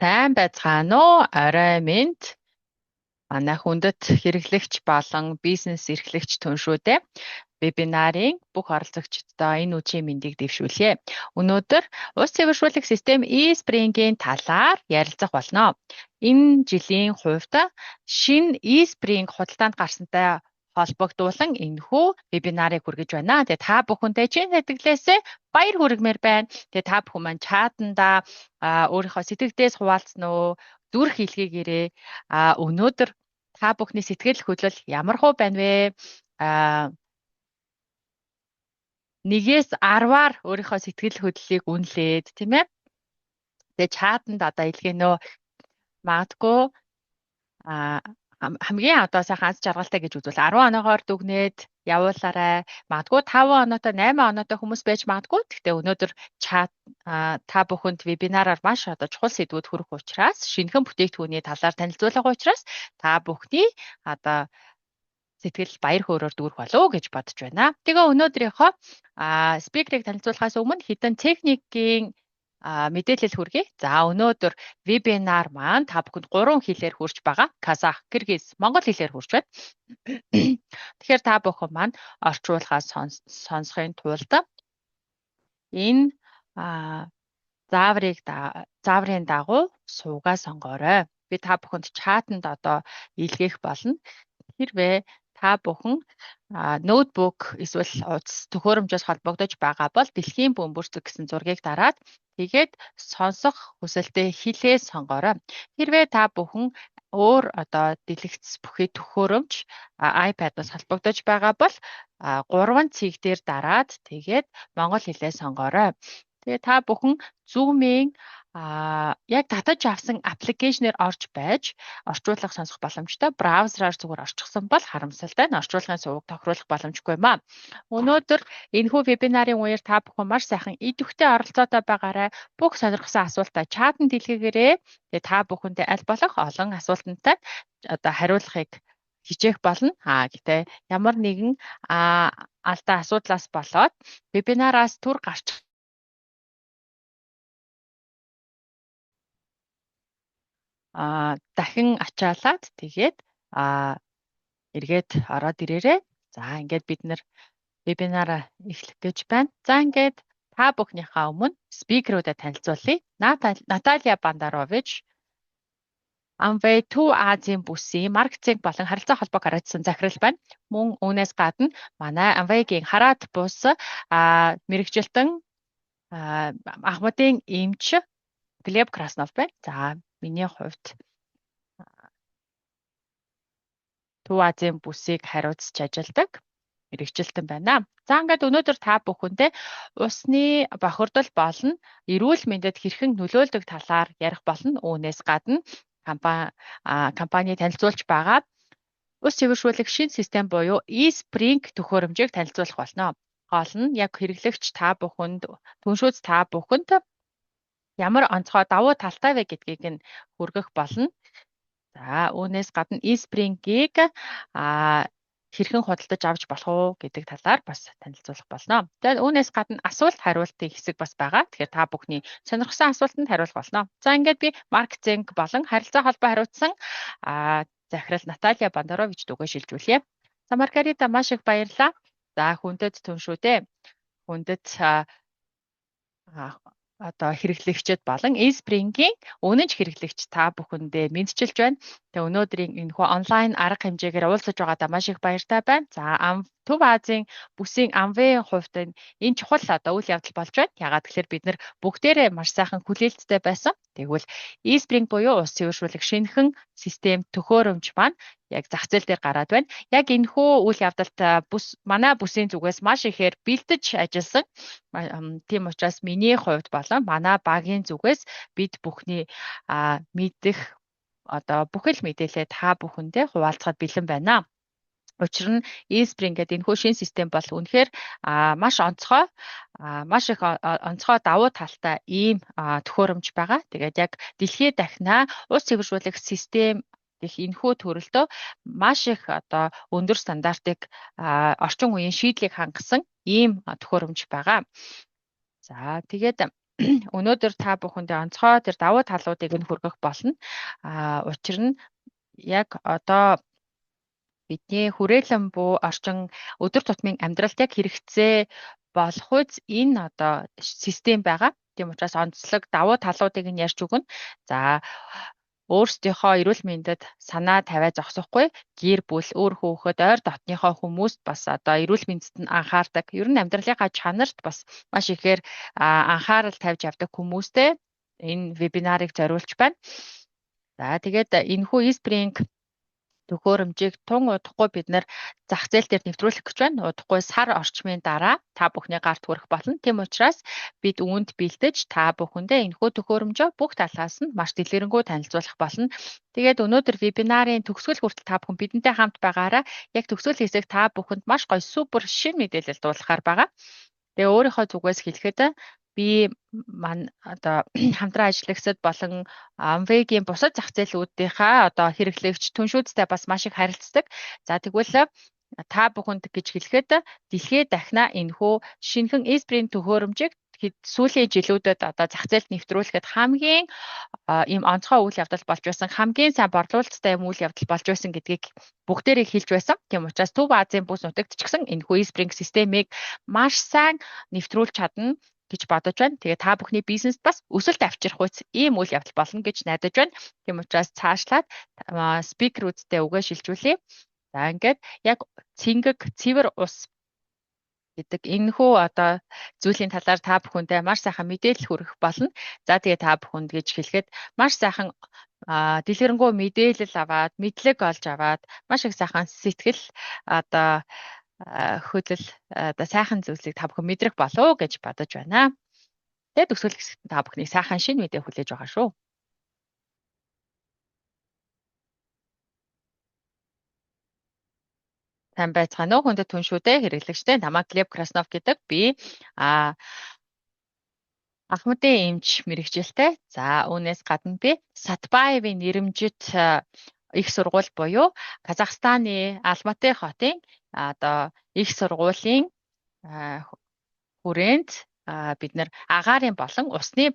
Сайн байцгаана уу? Орой минь манай хүндэт хэрэглэгч болон бизнес эрхлэгч түншүүдээ вебинарын бүх оролцогчдоо энэ үеийн мэндийг дэвшүүлье. Өнөөдөр ус цэвэршүүлэх систем eSpring-ийн талаар ярилцах болно. Энэ жилийн хувьд шинэ eSpring худалдаанд гарсантай холбогдуулан энэхүү вебинарыг хүргэж байна. Тэгээ та бүхэнтэй чин сэтгэлээсээ баяр хүргэмээр байна. Тэгээ та бүхэн маань чатанда өөрийнхөө сэтгэлдээс хуваалцсан уу? Зүрх илгээгээрэй. Өнөөдөр та бүхний сэтгэл хөдлөл ямар хуу байна вэ? 1-ээс 10-аар өөрийнхөө сэтгэл хөдлөлийг үнэлээд, тийм ээ. Тэгээ чатанд одоо илгээнөө. Магадгүй хамгийн одоо сайхан аз жаргалтай гэж үзвэл 10 оноогоор дүгнээд явуулаарай. Магадгүй 5 оноотой, 8 оноотой хүмүүс байж магадгүй. Гэхдээ өнөөдөр чат та бүхэнд вебинараар маш одоо чухал сэдвүүд хүрэх учраас, шинэхэн бүтээгдэхүүний талаар танилцуулга учраас та бүхний одоо сэтгэл баяр хөөрөөр дүүрэх болов уу гэж бодож байна. Тэгээ өнөөдрийнхөө спикерийг танилцуулахаас өмнө хэдэн техникийн мэдээлэл хүргэе. За, өнөөдөр вебинар маань та бүхэнд 3 хэлээр хүрч байгаа. Казах, Киргиз, Монгол хэлээр хүрч байна. Тэгэхээр та бүхэн маань орчуулгаа сонсохын тулд энэ зааврын дагуу суугаа сонгоорой. Би та бүхэнд чатанд одоо илгээх болно. Хэрвээ та бүхэн ноутбук эсвэл утас төхөөрөмжөөс холбогдож байгаа бол дэлхийн бөмбөрцөг гэсэн зургийг дараад тэгээд сонсох хүсэлтэд хэлээ сонгоорой. Хэрвээ та бүхэн өөр одоо дэлгэц бүхий төхөөрөмж iPad-аас холбогдож байгаа бол 3 цэг дээр дараад тэгээд монгол хэлээ сонгоорой. Тэгээ та бүхэн Zoom-ийн яг татаж авсан аппликейшнээр орж байж орчуулга сонсох боломжтой. Браузераар зүгээр орчихсон бол харамсалтай нь орчуулгын суваг тохируулах боломжгүй юм аа. Өнөөдөр энэхүү вебинарын үеэр та бүхэн маш сайхан идэвхтэй оролцоотой байгаарай. Бүх сонирхсан асуултаа чатанд илгээгээрэй. Тэгээ та бүхэндээ аль болох олон асуултантай одоо хариулахыг хичээх болно. Гэтэ ямар нэгэн алдаа асуудлаас болоод вебинараас түр гарч дахин ачаалаад тэгээд эргээд ороод ирээрэй. За, ингээд бид нэр вебинараа эхлэх гэж байна. За, ингээд та бүхнийхээ өмнө спикерүүдэд танилцуулъя. Наталья Бондарович, Amway Төв Азийн бүсийн маркетинг болон харилцаа холбоог хариуцсан захирал байна. Мөн үүнээс гадна манай Amway-гийн хараат бус мэрэгжилтэн Ахмадын эмч Глеб Краснов байна. За, миний хувьд Төв Азийн бүсийг хариуцж ажилладаг мэрэгжилтэн байна. За, ингээд өнөөдөр та бүхэндээ усны бохирдол болон эрүүл мэндэд хэрхэн нөлөөлдөг талаар ярих болно. Үүнээс гадна компани танилцуулж байгаа ус цэвэршүүлэх шинэ систем буюу eSpring төхөөрөмжийг танилцуулах болно. Гол нь яг хэрэглэгч та бүхэнд, түншүүц та бүхэнд ямар онцгой давуу талтай вэ гэдгийг нь хүргэх болно. За, үүнээс гадна eSpring-ийг хэрхэн худалдаж авч болох уу гэдэг талаар бас танилцуулах болно. За, үүнээс гадна асуулт хариултын хэсэг бас байгаа. Тэгэхээр та бүхний сонирхсан асуултанд хариулах болно. За, ингээд би маркетинг болон харилцаа холбоо хариуцсан захирал Наталья Бондарович дүгээ шилжүүлье. За, Маргарита, маш их баярлалаа. За, хүндэт түншүүдээ. Хүндэт одоо хэрэглэгчид болон eSpring-ийн үнэнч хэрэглэгч та бүхэндээ мэндчилж байна. Тэгээ өнөөдрийн энэхүү онлайн арга хэмжээгээр уулзаж байгаадаа маш их баяртай байна. За, Төв Азийн бүсийн Amway-ийн хувьд энэ чухал одоо үйл явдал болж байна. Яагаад гэхээр бид нар бүгдээрээ маш сайхан хүлээлттэй байсан. Тэгвэл eSpring буюу ус цэвэршүүлэх шинэхэн систем төхөөрөмж маань яг зах зээл дээр гараад байна. Яг энэхүү үйл явдалд бүс манай бүсийн зүгээс маш ихээр бэлдэж ажилласан. Тийм учраас миний хувьд болон манай багийн зүгээс бид бүхний мэдэх одоо бүхэл мэдээлэлээ та бүхэндээ хуваалцахад бэлэн байна. Учир нь eSpring гэдэг энэхүү шинэ систем бол үнэхээр маш онцгой, маш их онцгой давуу талтай ийм төхөөрөмж байгаа. Тэгээд яг дэлхийд дахнаа ус цэвэршүүлэх систем гэх энэхүү төрөлдөө маш их одоо өндөр стандартыг, орчин үеийн шийдлийг хангасан ийм төхөөрөмж байгаа. За, тэгээд Өнөөдөр та бүхэндээ онцгой тэр давуу талуудыг нь хүргэх болно. Учир нь яг одоо бидний хүрээлэн буй орчин өдөр тутмын амьдралд яг хэрэгцээ болох үз энэ одоо систем байгаа. Тийм учраас онцлог давуу талуудыг нь ярьж өгнө. За, өөрсдийнхөө эрүүл мэндэд санаа тавиа зогсохгүй гэр бүл, өөр хөөхөд, ойр дотныхоо хүмүүст бас одоо эрүүл мэндэд нь анхаардаг. Ер нь амьдралынхаа чанарт бас маш ихээр анхаарал тавьж явдаг хүмүүстэй энэ вебинарыг зориулж байна. За, тэгээд энэхүү eSpring төхөөрөмжийг тун удахгүй бид нар зах зээл дээр нэвтрүүлэх гэж байна. Удахгүй сар орчмын дараа та бүхний гарт хүрэх болно. Тийм учраас бид үүнд бэлдэж та бүхэндээ энэхүү төхөөрөмжөө бүх талаас нь маш дэлгэрэнгүй танилцуулах болно. Тэгээд өнөөдөр вебинарын төгсгөл хүртэл та бүхэн бидэнтэй хамт байгаараа. Яг төгсгөл хэсэг та бүхэнд маш гоё супер шинэ мэдээлэл дуулгахаар байгаа. Тэгээ өөрийнхөө зүгээс хэлэхэд би маань одоо хамтран ажиллагсад болон Amway-гийн бусад зах зээлүүдийнхаа одоо хэрэглэгч түншүүдтэй бас маш их харилцдаг. За, тэгвэл та бүхэнд гэж хэлэхэд дэлхийд дахина энэхүү шинэхэн eSpring төхөөрөмжийг сүүлийн жилүүдэд одоо зах зээлд нэвтрүүлэхэд хамгийн ийм онцгой үйл явдал болж байсан, хамгийн сайн борлуулалттай юм үйл явдал болж байсан гэдгийг бүгдээрээ хэлж байсан. Тийм учраас Төв Азийн бүс нутагт ч гэсэн энэхүү eSpring системийг маш сайн нэвтрүүлж чадна гэж бодож байна. Тэгээ та бүхний бизнест бас өсөлт авчрах үс ийм үйл явдал болно гэж найдаж байна. Тийм учраас цаашлаад спикерүүдтэй үгээ шилжүүлье. За, ингээд яг цэнгэг цэвэр ус гэдэг энэхүү одоо зүйлийн талаар та бүхэндээ маш сайхан мэдээлэл хүргэх болно. За, тэгээ та бүхэнд гэж хэлэхэд маш сайхан дэлгэрэнгүй мэдээлэл аваад, мэдлэг олж аваад, маш их сайхан сэтгэл одоо хөдөл одоо сайхан зүйлсийг та бүхэн мэдрэх болов гэж бодож байна. Тэгээд төгсгөл хэсэгт та бүхний сайхан шинэ мэдээ хүлээж байгаа шүү. Сайн байцгаана уу, хүндэт түншүүдээ, хэрэглэгчдээ. Намайг Глеб Краснов гэдэг. Би Ахмадын эмч мэргэжилтэй. За, үүнээс гадна би Сатбаевын нэрэмжит их сургууль буюу Казахстаны Алматы хотын одоо их сургуулийн хүрээнд бид нар агаарын болон усны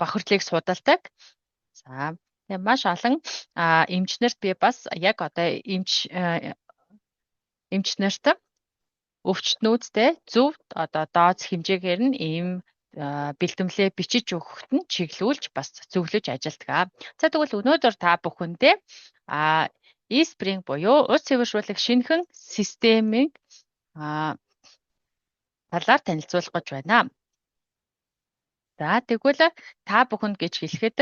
бохирдлыг судалдаг. За, тэгээ маш олон эмчнэрт би бас яг одоо эмчнэрт өвчтнүүдтэй зөв одоо дооц хэмжээгээр нь ийм бэлтгэлээ бичиж өгөхөд нь чиглүүлж бас зөвлөж ажилладаг. За, тэгвэл өнөөдөр та бүхэндээ eSpring буюу ус цэвэршүүлэх шинэхэн системийг талаар танилцуулах гэж байна. За, тэгвэл та бүхэнд гэж хэлэхэд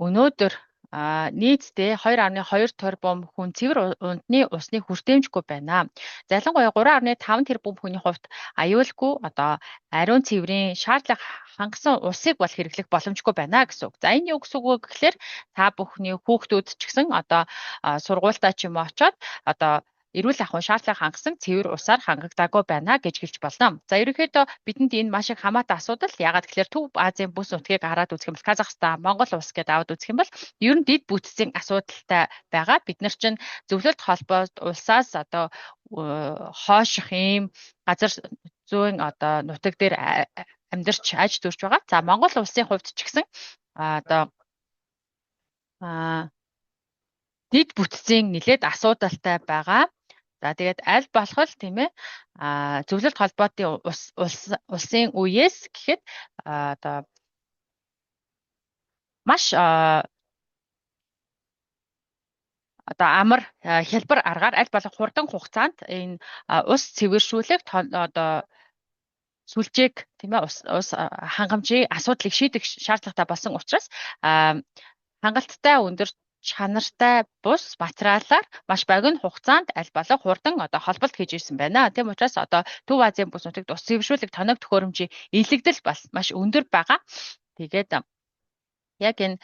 өнөөдөр нийтдээ 2.2 тэрбум хүн цэвэр ундны усны хүртээмжгүй байна. За, ялангуяа 3.5 тэрбум хүний хувьд аюулгүй одоо ариун цэврийн шаардлага хангасан усыг бол хэрэглэх боломжгүй байна гэсэн үг. За, энэ юу гэсэн үг вэ гэхлээр та бүхний хүүхдүүд ч гэсэн одоо сургуультаа ч юм уу очоод одоо эрүүл ахуйн шаардлага хангасан цэвэр усаар хангагдаагүй байна гэж хэлж болно. За, ерөнхийдөө бидэнд энэ маш их хамаатай асуудал. Яагаад гэхээр Төв Азийн бүс нутгийг хараад үзэх юм бол Казахстан, Монгол улс гэдээ аваад үзэх юм бол ер нь дэд бүтцийн асуудалтай байгаа. Бид нар чинь зөвлөлт холбоот улсаас одоо хойших ийм газар зүйн одоо нутаг дээр амьдарч аж төрж байгаа. За, Монгол улсын хувьд ч гэсэн одоо дэд бүтцийн нэлээд асуудалтай байгаа. За, тэгээд аль болох л тийм ээ зөвлөлт холбоотын улсын үеэс гэхэд одоо маш одоо амар хялбар аргаар аль болох хурдан хугацаанд энэ ус цэвэршүүлэх одоо сүлжээг тийм ээ ус хангамжийн асуудлыг шийдэх шаардлагатай болсон учраас хангалттай өндөр чанартай бус материалаар маш богино хугацаанд аль болох хурдан одоо холболт хийж ирсэн байна. Тийм учраас одоо Төв Азийн бүс нутагт ус цэвэршүүлэг тоног төхөөрөмжийн илэгдэл бас маш өндөр байгаа. Тэгээд яг энэ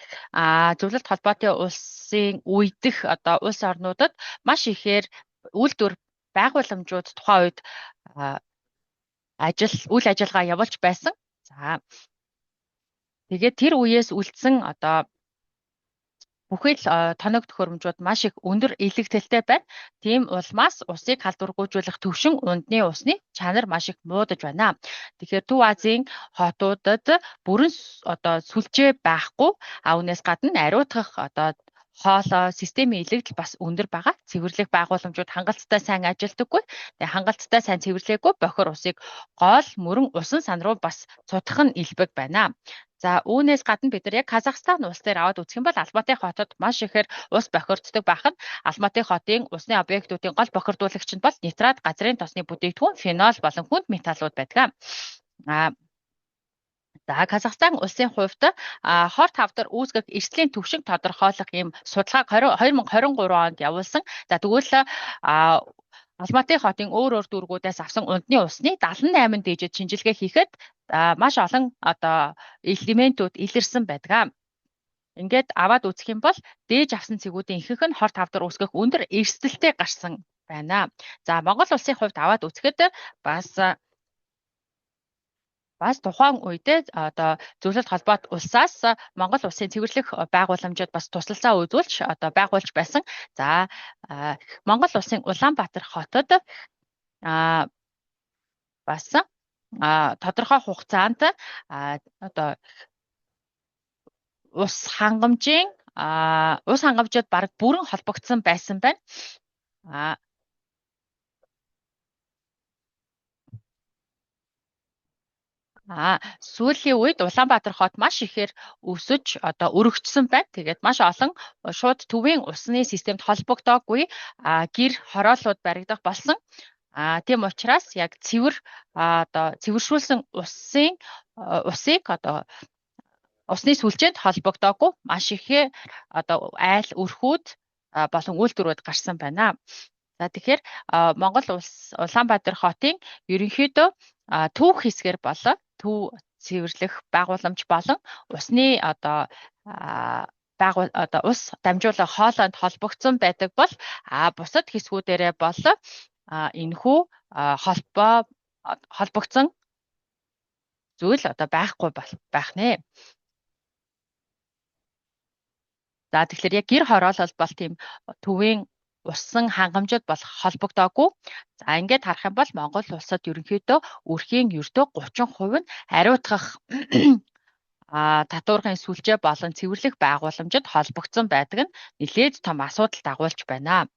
зөвлөлт холбоотын улсын үедэх одоо улс орнуудад маш ихээр үйлдвэр байгууламжууд тухайн үед ажил үйл ажиллагаа явуулж байсан. За, тэгээд тэр үеэс үлдсэн одоо Бүхий л тоног төхөөрөмжүүд маш их өндөр илэгдэлтэй байна. Тийм улмаас усыг халдваргүйжүүлэх төвшин ундны усны чанар маш их муудаж байна. Тэгэхээр Төв Азийн хотуудад бүрэн одоо сүлжээ байхгүй. А үүнээс гадна ариутгах одоо хоолой системийн илэгдэл бас өндөр байгаа. Цэвэрлэх байгууламжууд хангалттай сайн ажилдаггүй. Тэгээ хангалттай сайн цэвэрлээгүй бохир усыг гол мөрөн усан сан руу бас цутгах нь элбэг байна. За, үүнээс гадна бид нар яг Казахстан улс дээр аваад үзэх юм бол Алматы хотод маш ихээр ус бохирддог байх нь. Алматы хотын усны объектуудын гол бохирдуулагч нь бол нитрат, газрын тосны бүтээгдэхүүн, фенол болон хүнд металлууд байдаг. За, Казахстан улсын хувьд хор тавдар үүсгэх эрсдлийн түвшинг тодорхойлох ийм судалгааг 2023 онд явуулсан. За, тэгвэл Алматы хотын өөр өөр дүүргүүдээс авсан ундны усны 78 дээжид шинжилгээ хийхэд маш олон одоо элементүүд илэрсэн байдаг. Ингээд аваад үзэх юм бол дээж авсан цэгүүдийн ихэнх нь хор тавдар үүсгэх өндөр эрсдэлтэй гарсан байна. За, Монгол улсын хувьд аваад үзэхэд бас тухайн үедээ одоо зөвлөлт холбоот улсаас Монгол улсын цэвэрлэх байгууламжид бас тусалцаа үзүүлж одоо байгуулж байсан. За, Монгол улсын Улаанбаатар хотод бас тодорхой хугацаанд одоо ус хангамжид бараг бүрэн холбогдсон байсан байна. Сүүлийн үед Улаанбаатар хот маш ихээр өсөж одоо өргөжсөн байна. Тэгээд маш олон шууд төвийн усны системд холбогдоогүй гэр хорооллууд баригдах болсон. Тийм учраас яг цэвэр одоо цэвэршүүлсэн усыг одоо усны сүлжээнд холбогдоогүй маш ихээр одоо айл өрхүүд болон үйлдвэрүүд гарсан байна. За, тэгэхээр Монгол улс Улаанбаатар хотын ерөнхийдөө түүх хэсгээр болон төв цэвэрлэх байгууламж болон усны одоо байгуул одоо ус дамжуулах хоолойнд холбогдсон байдаг бол бусад хэсгүүдээрээ бол энэхүү холбоо холбогдсон зүйл одоо байхгүй байх нэ. За, тэгэхээр яг гэр хороолол бол тийм төвийн усан хангамжид бол холбогдоогүй. За, ингээд харах юм бол Монгол улсад ерөнхийдөө өрхийн ердөө 30% нь ариутгах татваргын сүлжээ болон цэвэрлэх байгууламжид холбогдсон байдаг нь нэлээд том асуудал дагуулж байна.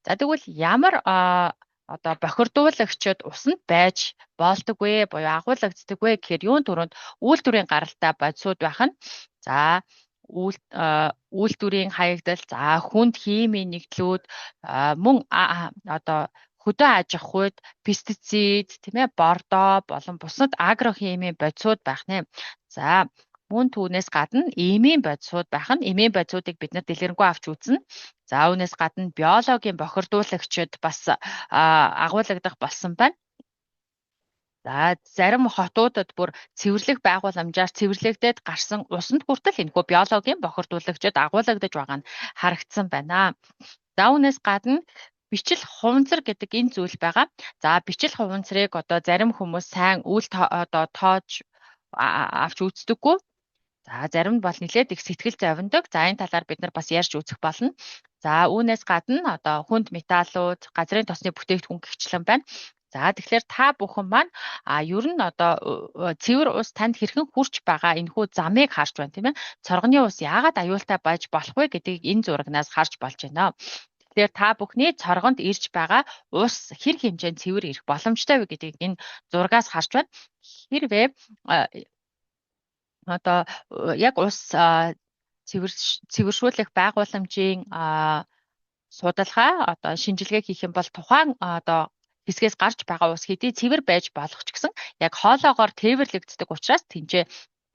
За, тэгвэл ямар одоо бохирдуулагчид усанд байж болдог вэ буюу агуулгаддаг вэ гэхээр юун түрүүнд үйлдвэрийн гаралтай бодисууд байх нь. За, үйлдвэрийн хаягдал, за, хүнд химийн нэгдлүүд, мөн одоо хөдөө аж ахуйд пестицид, тийм ээ, бордоо болон бусад агрохимийн бодисууд байх нэ. За, мөн түүнээс гадна эмийн бодисууд байх нь. Эмийн бодисуудыг бид нар дэлгэрэнгүй авч үзнэ. За, үүнээс гадна биологийн бохирдуулагчид бас агуулгадах болсон байна. За, зарим хотуудад бүр цэвэрлэх байгууламжаар цэвэрлэгдээд гарсан усанд хүртэл энэхүү биологийн бохирдуулагчид агуулгадаж байгаа нь харагдсан байна. За, үүнээс гадна бичил хуванцар гэдэг энэ зүйл байгаа. За, бичил хуванцрыг одоо зарим хүмүүс сайн үл одоо тоож авч үздэггүй. За, зарим нь бол нэлээд их сэтгэл зовндог. За, энэ талаар бид нар бас ярьж үзэх болно. За, үүнээс гадна одоо хүнд металлууд, газрын тосны бүтээгдэхүүн гэгчлэн байна. За, тэгэхээр та бүхэн маань ер нь одоо цэвэр ус танд хэрхэн хүрч байгаа энэхүү замыг харж байна, тийм ээ. Цоргоны ус яагаад аюултай байж болох вэ гэдгийг энэ зурагнаас харж болж байна. Тэгэхээр та бүхний цоргонд ирж байгаа ус хэр хэмжээнд цэвэр ирэх боломжтой вэ гэдгийг энэ зургаас харж байна. Хэрвээ одоо яг ус цэвэршүүлэх байгууламжийн судалгаа одоо шинжилгээ хийх юм бол тухайн одоо хэсгээс гарч байгаа ус хэдий цэвэр байж болох ч гэсэн яг хоолоогоор тээвэрлэгддэг учраас тэнцээ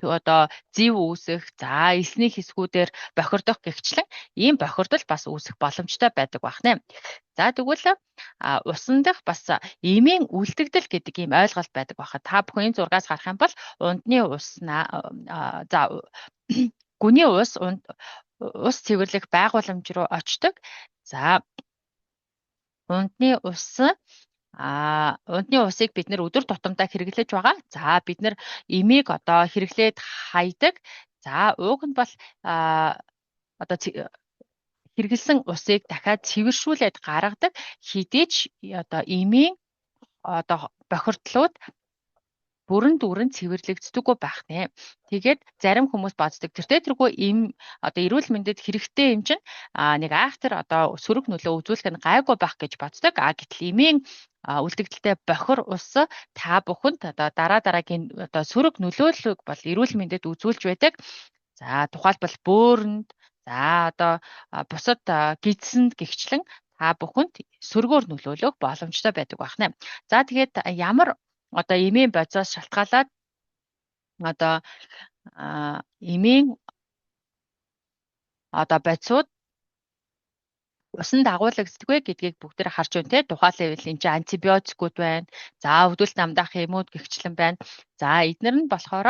одоо зэв үүсэх, за, элсний хэсгүүдээр бохирдох гэгчлэн ийм бохирдол бас үүсэх боломжтой байдаг байна. За, тэгвэл усан дах бас эмийн үлдэгдэл гэдэг ийм ойлголт байдаг байна. Та бүхэн энэ зургаас харах юм бол ундны ус, за, гүний ус ус цэвэрлэх байгууламж руу очдог. За, ундны ус ундны усыг бид нэр өдөр тутамдаа хэрэглэж байгаа. За, бид нар эмийг одоо хэрэглээд хайдаг. За, ууг нь бол одоо Хэрэглэсэн усыг дахиад цэвэршүүлээд гаргадаг хэдий ч одоо эмийн одоо бохирдлууд бүрэн дүүрэн цэвэрлэгддэггүй байх нэ. Тэгээд зарим хүмүүс боддог тэртээ тэргүй эм одоо эрүүл мэндэд хэрэгтэй юм чинь нэг айхтар одоо сөрөг нөлөө үзүүлэх нь гайгүй байх гэж боддог. Гэтэл эмийн үлдэгдэлтэй бохир ус та бүхэнд одоо дараа дараагийн одоо сөрөг нөлөөллийг бол эрүүл мэндэд үзүүлж байдаг. За тухайлбал бөөрөнд, за одоо бусад гидсэнд гэгчлэн та бүхэнд сөргөөр нөлөөлөх боломжтой байдаг байна. За тэгээд ямар одоо эмийн бодисоос шалтгаалаад одоо эмийн одоо бодисууд усан дагуулагддаггүй гэдгийг бүгд харж байна те. Тухайлбал энэ чинь антибиотикууд байна. За өвдөлт намдаах эмүүд гэгчлэн байна. За эднэр нь болохоор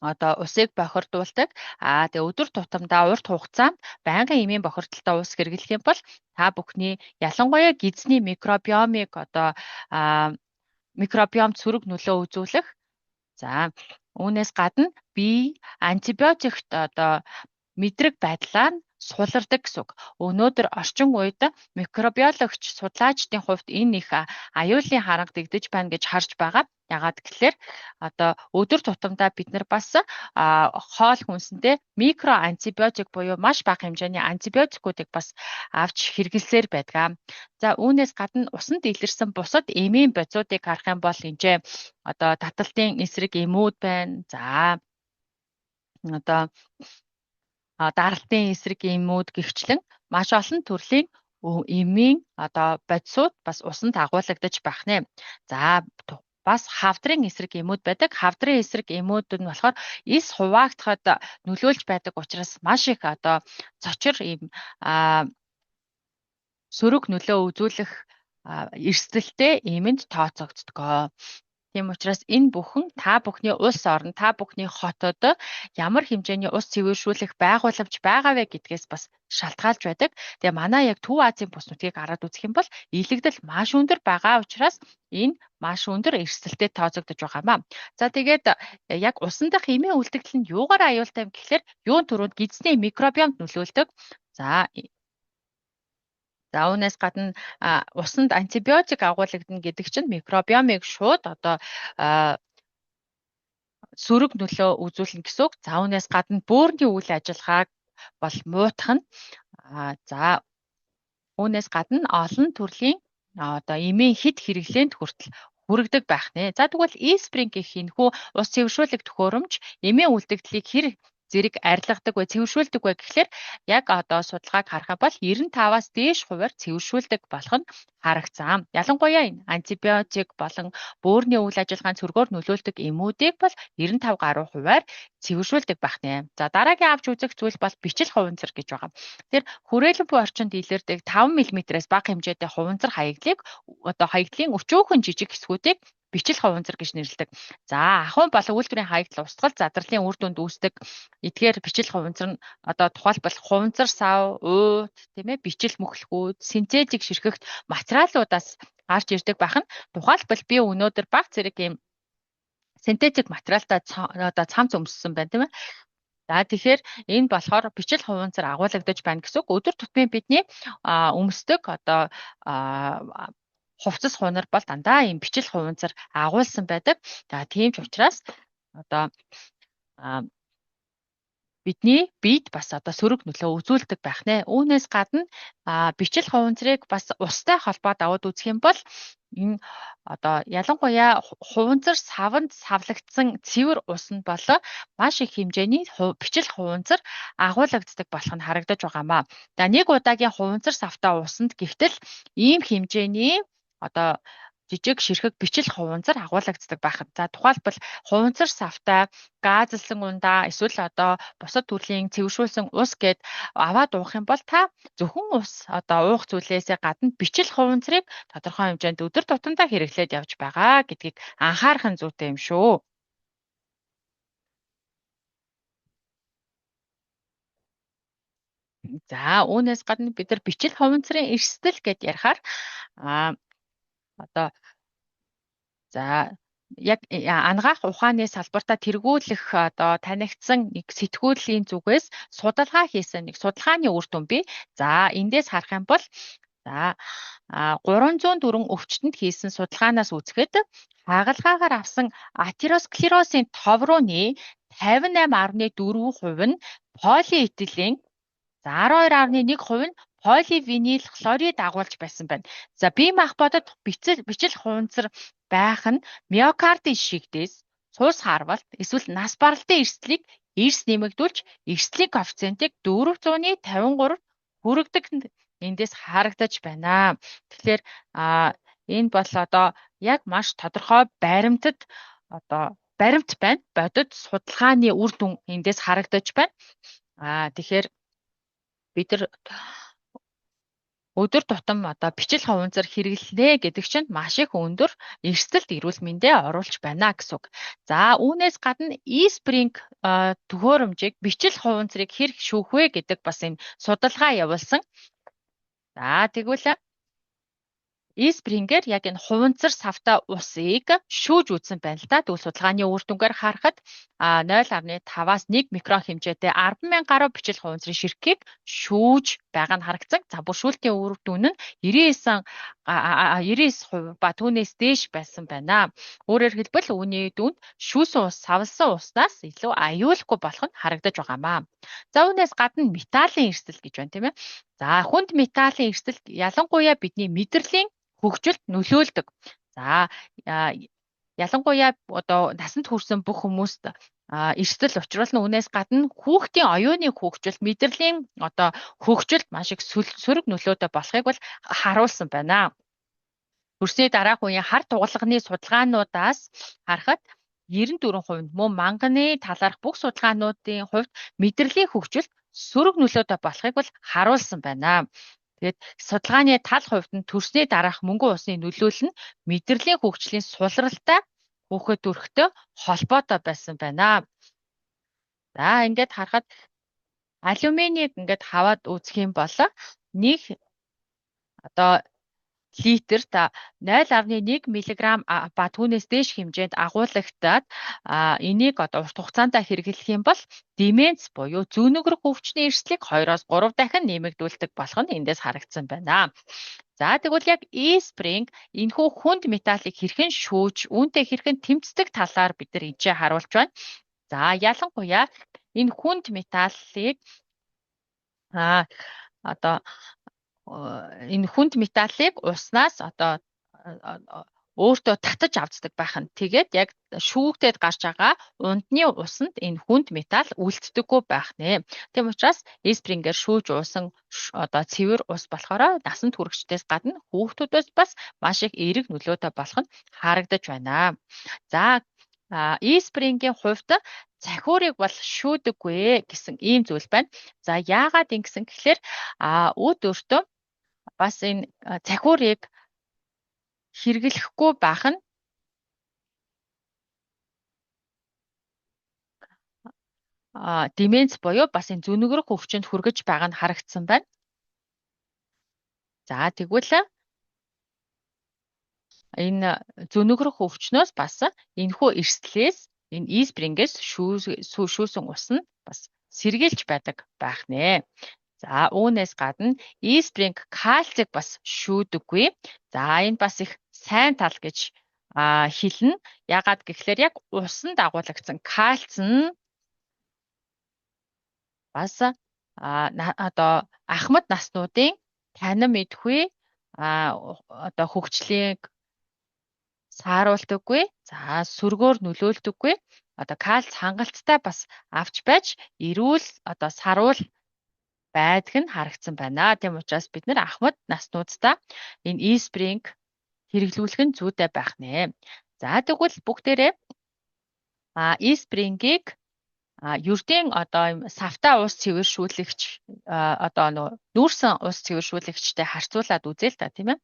одоо усыг бохирдуулдаг. Тэгээ өдөр тутамдаа урт хугацаанд байнгын эмийн бохирдолтой ус хэрэглэх юм бол та бүхний ялангуяа гидсний микробиомыг одоо микробиом сөрөг нөлөө үзүүлэх. За үүнээс гадна бие антибиотикт одоо мэдрэг байдлаа нь сулардаг гэсэн үг. Өнөөдөр орчин үед микробиологч судлаачдын хувьд энэ их аюулын харанга дэгдэж байна гэж харж байгаа. Ягаад гэхээр одоо өдөр тутамдаа бид нар бас хоол хүнсэндээ микро антибиотик буюу маш бага хэмжээний антибиотикуудыг бас авч хэрэглэсээр байдаг. За үүнээс гадна усанд илэрсэн бусад эмийн бодисуудыг харах юм бол энэ одоо таталтын эсрэг эмүүд байна. За одоо даралтын эсрэг эмүүд гэгчлэн маш олон төрлийн эмийн одоо бодисууд бас усанд агуулгадаж байх нэ. За бас хавдрын эсрэг эмүүд байдаг. Хавдрын эсрэг эмүүд нь болохоор эс хуваагдахад нөлөөлж байдаг учраас маш их одоо цочор ийм сөрөг нөлөө үзүүлэх эрсдэлтэй эмэнд тооцогддог. Тийм учраас энэ бүхэн та бүхний улс орон, та бүхний хотод ямар хэмжээний ус цэвэршүүлэх байгууламж байгаа вэ гэдгээс бас шалтгаалж байдаг. Тэгээ манай яг Төв Азийн бус нутгийг хараад үзэх юм бол илэгдэл маш өндөр байгаа учраас энэ маш өндөр эрсдэлтэй тооцогдож байгаа юм а. За тэгээд яг усан дахь эмийн үлдэгдэл нь юугаар аюултай юм гэхлээр юун түрүүнд гидсний микробиомд нөлөөлдөг. За За үүнээс гадна усанд антибиотик агуулгадана гэдэг чинь микробиомыг шууд одоо сөрөг нөлөө үзүүлнэ гэсэн үг. За үүнээс гадна бөөрийн үйл ажиллагааг бол муутгах нь. За үүнээс гадна олон төрлийн одоо эмийн хэд хэрэглээнд хүртэл хүргэдэг байх нэ. За тэгвэл eSpring гэх энэхүү ус цэвэршүүлэг төхөөрөмж эмийн үлдэгдлийг хэр зэрэг арилгадаг вэ, цэвэршүүлдэг вэ гэхлээр яг одоо судалгааг харах юм бол 95-аас дээш хувиар цэвэршүүлдэг болох нь харагдсан. Ялангуяа энэ антибиотик болон бөөрийн үйл ажиллагаанд сөргөөр нөлөөлдөг эмүүдийг бол 95 гаруй хувиар цэвэршүүлдэг байх нэ. За дараагийн авч үзэх зүйл бол бичил хуванцар гэж байгаа. Тэр хүрээлэн буй орчинд илэрдэг 5 мм-ээс бага хэмжээтэй хуванцар хаягдлыг одоо хаягдлын өчөөхөн жижиг хэсгүүдийг бичил хуванцар гэж нэрлэдэг. За ахуйн болон үйлдвэрийн хаягдал устгал задралын үр дүнд үүсдэг. Эдгээр бичил хуванцар нь одоо тухайлбал хуванцар сав, уут, тийм ээ, бичил мөхлөхүүд, синтетик ширхэгт материалуудаас гарч ирдэг байх нь. Тухайлбал би өнөөдөр баг зэрэг ийм синтетик материалтай одоо цамц өмссөн байна, тийм ээ. За тэгэхээр энэ болохоор бичил хуванцар агуулгадаж байна гэсэн үг. Өдөр тутмын бидний өмсдөг одоо хувцас хунар бол дандаа ийм бичил хуванцар агуулсан байдаг. За тийм ч учраас одоо бидний биед бас одоо сөрөг нөлөө үзүүлдэг байх нэ. Үүнээс гадна бичил хуванцрыг бас устай холбоод аваад үзэх юм бол энэ одоо ялангуяа хуванцар саванд савлагдсан цэвэр ус нь болоо маш их хэмжээний бичил хуванцар агуулгаддаг болох нь харагдаж байгаамаа. За нэг удаагийн хуванцар савтай усанд гэхтэл ийм хэмжээний одоо жижиг ширхэг бичил хуванцар агуулгаддаг байх. За тухайлбал хуванцар савтай газлсан ундаа эсвэл одоо бусад төрлийн цэвэршүүлсэн ус гэд аваад уух юм бол та зөвхөн ус одоо уух зүйлээсээ гадна бичил хуванцрыг тодорхой хэмжээнд өдөр тутамдаа хэрэглээд явж байгаа гэдгийг анхаарах нь зүйтэй юм шүү. За үүнээс гадна бид нар бичил хуванцрын эрсдэл гэд ярихаар одоо за Яг анагаах ухааны салбартаа тэргүүлэх одоо танигдсан нэг сэтгүүлийн зүгээс судалгаа хийсэн нэг судалгааны үр дүн бий. За, эндээс харах юм бол за 304 өвчтөнд хийсэн судалгаанаас үзэхэд хагалгаагаар авсан атеросклеросын товрууны 58.4% нь полиэтилен, за 12.1% нь поливинил хлорид агуулж байсан байна. За, бие махбодод бичил хуванцар байх нь миокардын шигдээс, цус харвалт эсвэл нас баралтын эрсдлийг эрс нэмэгдүүлж эрсдлийн коэффициентийг 453 хүргэдэг эндээс харагдаж байна. Тэгэхээр энэ бол одоо яг маш тодорхой баримтат одоо баримт байна. Бодит судалгааны үр дүн эндээс харагдаж байна. Тэгэхээр бид нар өдөр тутам одоо бичил хуванцар хэрэглэнэ гэдэг чинь маш их өндөр эрсдэлт эрүүл мэндээ оруулж байна гэсэн үг. За, үүнээс гадна eSpring төхөөрөмжийг бичил хуванцрыг хэрэг шүүх вэ гэдэг бас энэ судалгаа явуулсан. За, тэгвэл eSpring-ээр яг энэ хуванцар савтай усыг шүүж үзсэн байна л да. Тэгвэл судалгааны үр дүнгээр харахад 0.5-аас 1 микрон хэмжээтэй 10,000 гаруй бичил хуванцрын ширхгийг шүүж байгаа нь харагдсан. За, бүр шүүлтийн үр дүн нь 99% ба түүнээс дээш байсан байна. Өөрөөр хэлбэл үүний дүнд шүүсэн ус савлсан уснаас илүү аюулгүй болох нь харагдаж байгаамаа. За, үүнээс гадна металлын эрсдэл гэж байна, тийм ээ. За, хүнд металлын эрсдэл ялангуяа бидний мэдрэлийн хөгжилд нөлөөлдөг. За, ялангуяа одоо насанд хүрсэн бүх хүмүүст эрсдэл учруулна. Үүнээс гадна хүүхдийн оюуны хөгжилд, мэдрэлийн одоо хөгжилд маш их сөрөг нөлөөтэй болохыг бол харуулсан байна. Төрсний дараах үеийн хар тугалганы судалгаануудаас харахад 94% мөн манганы талаарх бүх судалгаануудын хувьд мэдрэлийн хөгжилд сөрөг нөлөөтэй болохыг бол харуулсан байна. Тэгээд судалгааны тал хувьд нь төрсний дараах мөнгөн усны нөлөөлөл нь мэдрэлийн хөгжлийн сулралтай хүүхэд төрөхтэй холбоотой байсан байна. За, ингээд харахад алюминийг ингээд хаваад үзэх юм бол нэг одоо литр 0.1 мг ба түүнээс дээш хэмжээнд агуулгадаад энийг одоо урт хугацаанд хэрэглэх юм бол деменц буюу зөнөгрөх өвчний эрсдлийг 2-оос 3 дахин нэмэгдүүлдэг болох нь эндээс харагдсан байна. За, тэгвэл яг eSpring энэхүү хүнд металлыг хэрхэн шүүж, үүнтэй хэрхэн тэмцдэг талаар бид нар эндээ харуулж байна. За, ялангуяа энэ хүнд металлыг одоо энэ хүнд металлыг уснаас одоо өөртөө татаж авцдаг байх нь. Тэгээд яг шүүгдээд гарч байгаа ундны усанд энэ хүнд металл үлддэггүй байх нэ. Тийм учраас eSpring-ээр шүүж уусан одоо цэвэр ус болохоор насанд хүрэгчдээс гадна хүүхдүүдээс бас маш их эерэг нөлөөтэй болох нь харагдаж байна. За, eSpring-ийн хувьд цахиурыг бол шүүдэггүй гэсэн ийм зүйл байна. За, яагаад ингэсэн гэхлээр үүд өөртөө бас энэ цахиурыг хэрэглэхгүй байх нь деменц буюу бас энэ зөнөгрөх өвчнөд хүргэж байгаа нь харагдсан байна. За, тэгвэл энэ зөнөгрөх өвчнөөс бас энэхүү эрсдлээс энэ eSpring-ээс шүүсэн ус нь бас сэргийлж байдаг байх нэ. За, үүнээс гадна eSpring кальцийг бас шүүдэггүй. За, энэ бас их сайн тал гэж хэлнэ. Яагаад гэхлээр яг усанд агуулгдсан кальц нь бас одоо ахмад наснуудын танин мэдэхгүй одоо хөгжлийг сааруулдаггүй. За, сөргөөр нөлөөлдөггүй. Одоо кальц хангалттай бас авч байж эрүүл одоо саруул байдаг нь харагдсан байна. Тийм учраас бид нар ахмад наснуудаа энэ eSpring хэрэглүүлэх нь зүйтэй байх нэ. За, тэгвэл бүгдээрээ eSpring-ийг ердийн одоо юм савтай ус цэвэршүүлэгч одоо нөө нүүрсэн ус цэвэршүүлэгчтэй харьцуулаад үзье л та, тийм ээ.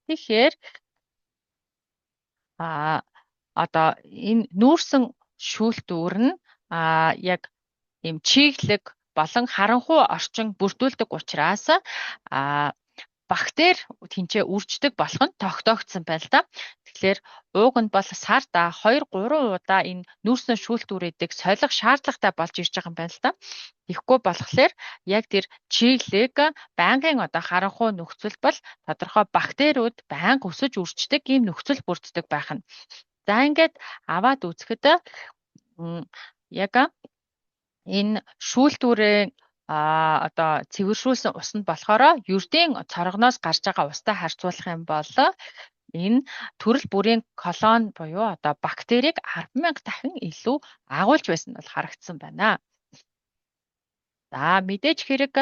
Тэгэхээр одоо энэ нүүрсэн шүүлтүүр нь яг ийм чиглэг болон харанхуй орчин бүрдүүлдэг учраас бактери тэнцээ үрждэг болох нь тогтоогдсон байна л да. Тэгэхээр ууг нь бол сарда 2 3 удаа энэ нүүрсэн шүүлтүүрүүдийг солих шаардлагатай болж ирж байгаа юм байна л да. Тэгэхгүй болохоор яг тэр чиглэг байнгын одоо харанхуй нөхцөл бол тодорхой бактериуд байнга өсөж үрждэг ийм нөхцөл бүрддэг байх нь. За ингээд аваад үзэхэд яг энэ шүүлтүүрийн одоо цэвэршүүлсэн ус нь болохоор ердийн цорогноос гарч байгаа устай харьцуулах юм бол энэ төрөл бүрийн колон буюу одоо бактерийг 10,000 дахин илүү агуулж байсан нь бол харагдсан байна. За мэдээж хэрэг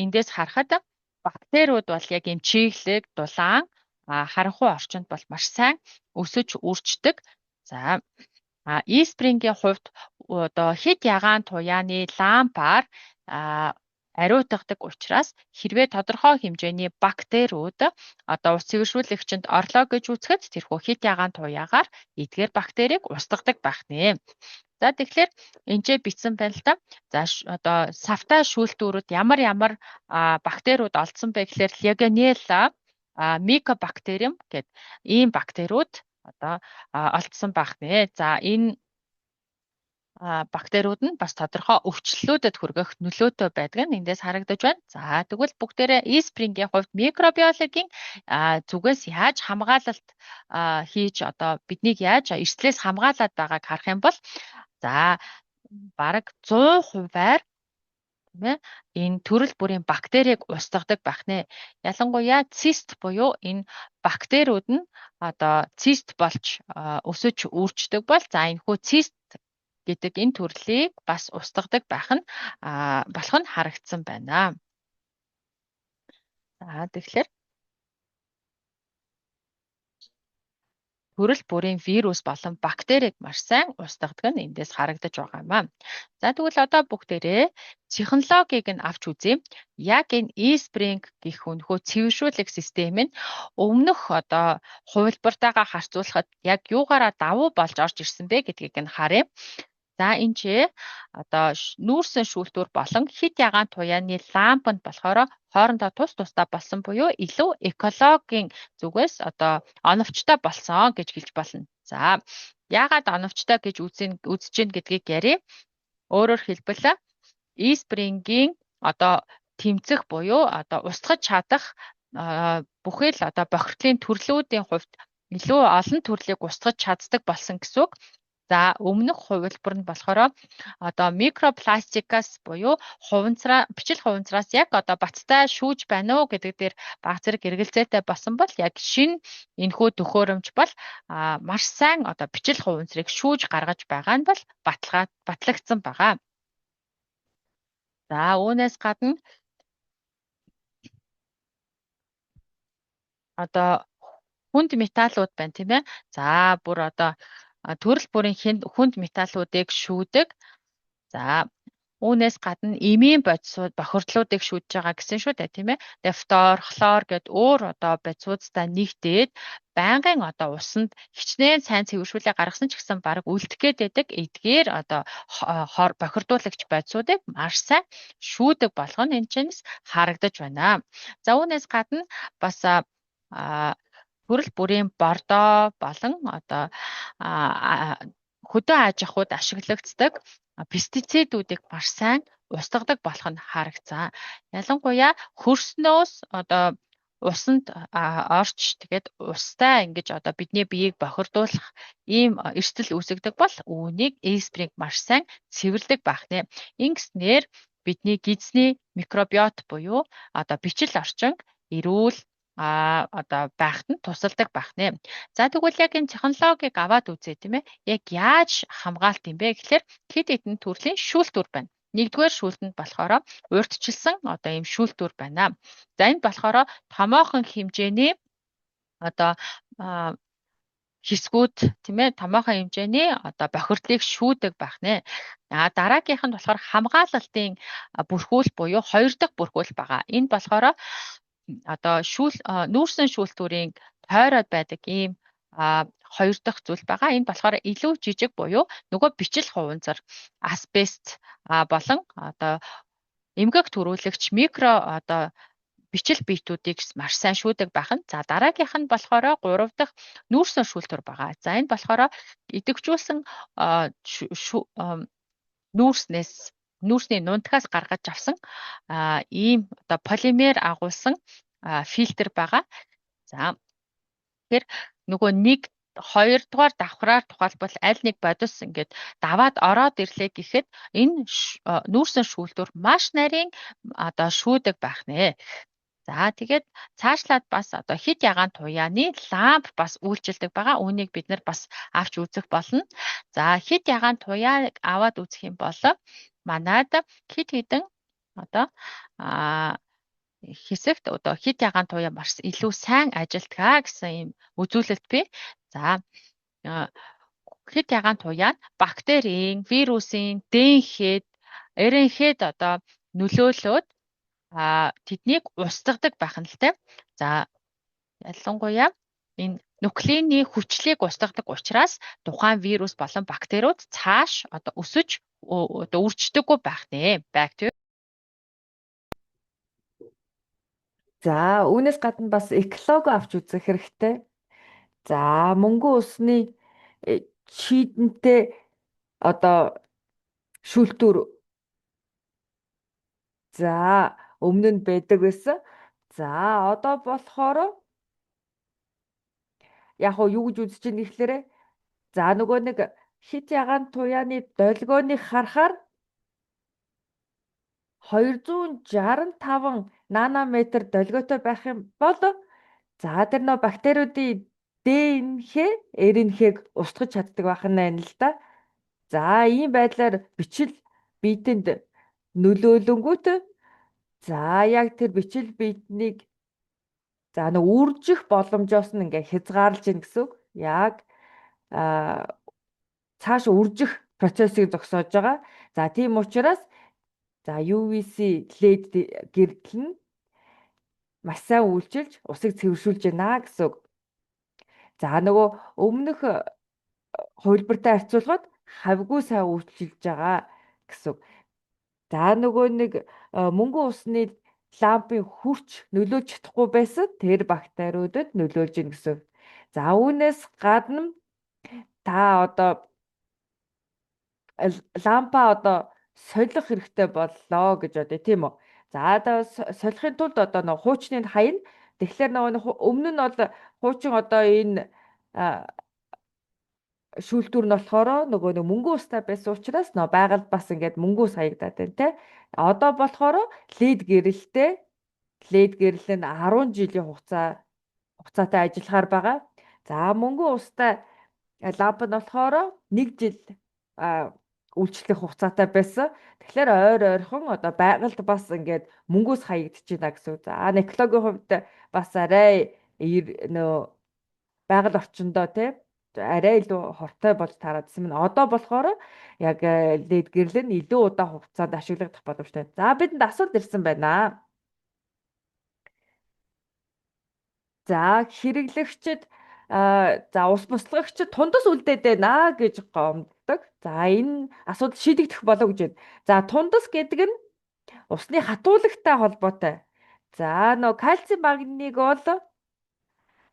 эндээс харахад бактериуд бол яг ийм чиглэг, дулаан, харанхуй орчинд бол маш сайн өсөж үрждэг. За eSpring-ийн хувьд одоо хэд ягаан туяаны лампаар ариутгадаг учраас хэрвээ тодорхой хэмжээний бактериуд одоо ус цэвэршүүлэгчэнд орлоо гэж үзэхэд тэрхүү хэд ягаан туяагаар эдгээр бактерийг устгадаг байх нэ. За тэгэхээр энэ ч бичсэн байна л да. За одоо савтай шүүлтүүрүүд ямар ямар бактериуд олдсон бэ гэхээр Legionella, Mycobacterium гэд ийм бактериуд одоо олдсон байх нэ. За энэ бактериуд нь бас тодорхой өвчлөлүүдэд хүргэх нөлөөтэй байдаг нь эндээс харагдаж байна. За тэгвэл бүгдээрээ eSpring-ийн хувьд микробиологийн зүгээс яаж хамгаалалт хийж одоо биднийг яаж эрсдлээс хамгаалаад байгааг харах юм бол за бараг 100%-аар тийм ээ энэ төрөл бүрийн бактерийг устгадаг байх нэ. Ялангуяа цист буюу энэ бактериуд нь одоо цист болж өсөж үрждэг бол за энэ хүү цист гэдэг энэ төрлийг бас устгадаг байх нь болох нь харагдсан байна. За тэгэхээр төрөл бүрийн вирус болон бактерийг маш сайн устгадаг нь эндээс харагдаж байгаа юм аа. За тэгвэл одоо бүгдээрээ технологиг нь авч үзье. Яг энэ eSpring гэх өнхөө цэвэршүүлэх систем нь өмнөх одоо хувилбартайгаа харьцуулахад яг юугаараа давуу болж орж ирсэн бэ гэдгийг нь харъя. За энэ ч одоо нүүрсэн шүүлтүүр болон хэд ягаан туяаны лампанд болохоор хоорондоо тус тусдаа болсон буюу илүү экологийн зүгээс одоо оновчтой болсон гэж хэлж болно. За яагаад оновчтой гэж үзэж гин гэдгийг ярив. Өөрөөр хэлбэл eSpring-ийн одоо тэмцэх буюу одоо устгаж чадах бүхэл одоо бохирдлын төрлүүдийн хувьд илүү олон төрлийг устгаж чаддаг болсон гэсэн үг. За өмнөх хувилбар нь болохоор одоо микропластикаас буюу хуванцраа бичил хуванцраас яг одоо бацтай шүүж байна уу гэдэг дээр баг зэрэг эргэлзээтэй болсон бол яг шинэ энэхүү төхөөрөмж бол маш сайн одоо бичил хуванцрыг шүүж гаргаж байгаа нь бол баталгаа батлагдсан байгаа. За үүнээс гадна одоо хүнд металлууд байна тийм ээ. За бүр одоо төрөл бүрийн хүнд металлуудыг шүүдэг. За үүнээс гадна эмийн бодисууд бохирдлуудыг шүүдж байгаа гэсэн шүү дээ тийм ээ. Тэгээ фтор, хлор гэд өөр одоо бодисуудтай нэгдээд байнгын одоо усанд хичнээн сайн цэвэршүүлээ гаргасан ч гэсэн бараг үлдэх гээд байдаг эдгээр одоо бохирдуулагч бодисуудыг маш сайн шүүдэг болох нь энэ чинээс харагдаж байна. За үүнээс гадна бас төрөл бүрийн бордоо болон одоо хөдөө аж ахуйд ашиглагддаг пестицидүүдийг маш сайн устгадаг болох нь харагдсан. Ялангуяа хөрснөөс одоо усанд орч тэгээд устай ингэж одоо бидний биеийг бохирдуулах ийм эрсдэл үүсгдэг бол үүнийг eSpring маш сайн цэвэрлдэг байх нэ. Ингэснээр бидний гидсний микробиот буюу одоо бичил орчин эрүүл одоо байхад нь тусалдаг байх нэ. За тэгвэл яг энэ технологиг аваад үзье тийм ээ. Яг яаж хамгаалт юм бэ гэхээр хэд хэдэн төрлийн шүүлтүүр байна. Нэгдүгээр шүүлтэнд болохоор урьдчилсан одоо ийм шүүлтүүр байна. За энд болохоор томоохон хэмжээний одоо хэсгүүд тийм ээ томоохон хэмжээний одоо бохирдлыг шүүдэг байх нэ. А дараагийнх нь болохоор хамгаалалтын бүрхүүл буюу хоёр дахь бүрхүүл байгаа. Энэ болохоор одоо шүүл нүүрсэн шүүлтүүрийн тойроод байдаг ийм хоёр дахь зүйл байгаа. Энэ болохоор илүү жижиг буюу нөгөө бичил хуванцар, асбест болон одоо эмгэг төрүүлэгч микро одоо Бичил биетүүдийг маш сайн шүүдэг байх нь. За, дараагийнх нь болохоор 3 дахь нүүрсэн шүүлтүр байгаа. За, энэ болохоор идэвхжүүлсэн нүүрснээс, нүүрсний нунтгаас гаргаж авсан ийм одоо полимер агуулсан фильтр байгаа. За, тэгэхээр нөгөө нэг хоёрдугаар давхраар тухайлбал аль нэг бодис ингээд даваад ороод ирлээ гэхэд энэ нүүрсэн шүүлтүр маш нарийн одоо шүүдэг байх нэ. За, тэгээд цаашлаад бас одоо хит ягаан туяаны ламп бас үйлчилдэг байгаа. Үүнийг бид нар бас авч үзэх болно. За, хит ягаан туяаг аваад үзэх юм бол манад хит хідэн одоо хэсэгт одоо хит ягаан туяа маш илүү сайн ажилтгаа гэсэн ийм үзүүлэлт бий. За, хит ягаан туяа нь бактерийн, вирусын ДНХ-д, РНХ-д одоо нөлөөлөөд тэднийг устгадаг байх нь л тэ. За, ялангуяа энэ нуклеины хүчлийг устгадаг учраас тухайн вирус болон бактериуд цааш одоо өсөж, одоо үрждэггүй байх нэ. Бактери. За, үүнээс гадна бас экологи авч үзэх хэрэгтэй. За, мөнгөн усны шийдэнтэй одоо шүүлтүүр, за, өмнө нь байдаг байсан. За, одоо болохоор яг уу юу гэж үзэж ийн гэхлээрэ, за, нөгөө нэг хит ягаан туяаны долгионыг харахаар 265 нанометр долгиотой байх юм бол, за, тэр нөө бактериудын ДНХ, РНХ-г устгаж чаддаг байх нь байна л да. За, ийм байдлаар бичил биетэнд нөлөөлөнгүүт, за, яг тэр бичил биетнийг, за, нэг үржих боломжоос нь ингээ хязгаарлаж гин гэсэн үг. Яг цааш үржих процессыг зогсоож байгаа. За, тийм учраас, за, UVC LED гэрдэл нь маш сайн үйлчилж усыг цэвэршүүлж байна гэсэн үг. За, нөгөө өмнөх хувилбартай харьцуулахад хавьгүй сайн үйлчилж байгаа гэсэн үг. За, нөгөө нэг мөнгөн усны лампын хүрч нөлөөлж чадахгүй байсан тэр бактериудад нөлөөлж гин гэсэн. За, үүнээс гадна та одоо лампа одоо солих хэрэгтэй боллоо гэж бодъё, тийм үү? За, одоо солихын тулд одоо нөгөө хуучны хаяна. Тэгэхээр нөгөө өмнө нь бол хуучин одоо энэ шүүлтүүр нь болохоор нөгөө нэг мөнгөн устай байсан учраас нөгөө байгальд бас ингээд мөнгөн ус хаягдаад байна те. Одоо болохоор LED гэрэлтэй, LED гэрэл нь 10 жилийн хугацаатай ажиллахаар байгаа. За, мөнгөн устай ламп нь болохоор 1 жил үйлчлэх хугацаатай байсан. Тэгэхээр ойр ойрхон одоо байгальд бас ингээд мөнгөөс хаягдчихэв байна гэсэн. За, экологийн хувьд бас арай нөө байгаль орчиндөө тий арай илүү хортой болж таараадсэн юм. Одоо болохоор яг LED гэрэл нь илүү удаан хугацаанд ашиглагдах боломжтой. За, бидэнд асуулт ирсэн байна. За, хэрэглэгчид, за, ус буслагчид тундас үлдээд байна гэж гомддог. За, энэ асуудал шийдэгдэх болов гэж байна. За, тундас гэдэг нь усны хатуулагтай холбоотой. За, нөө кальци магнийг бол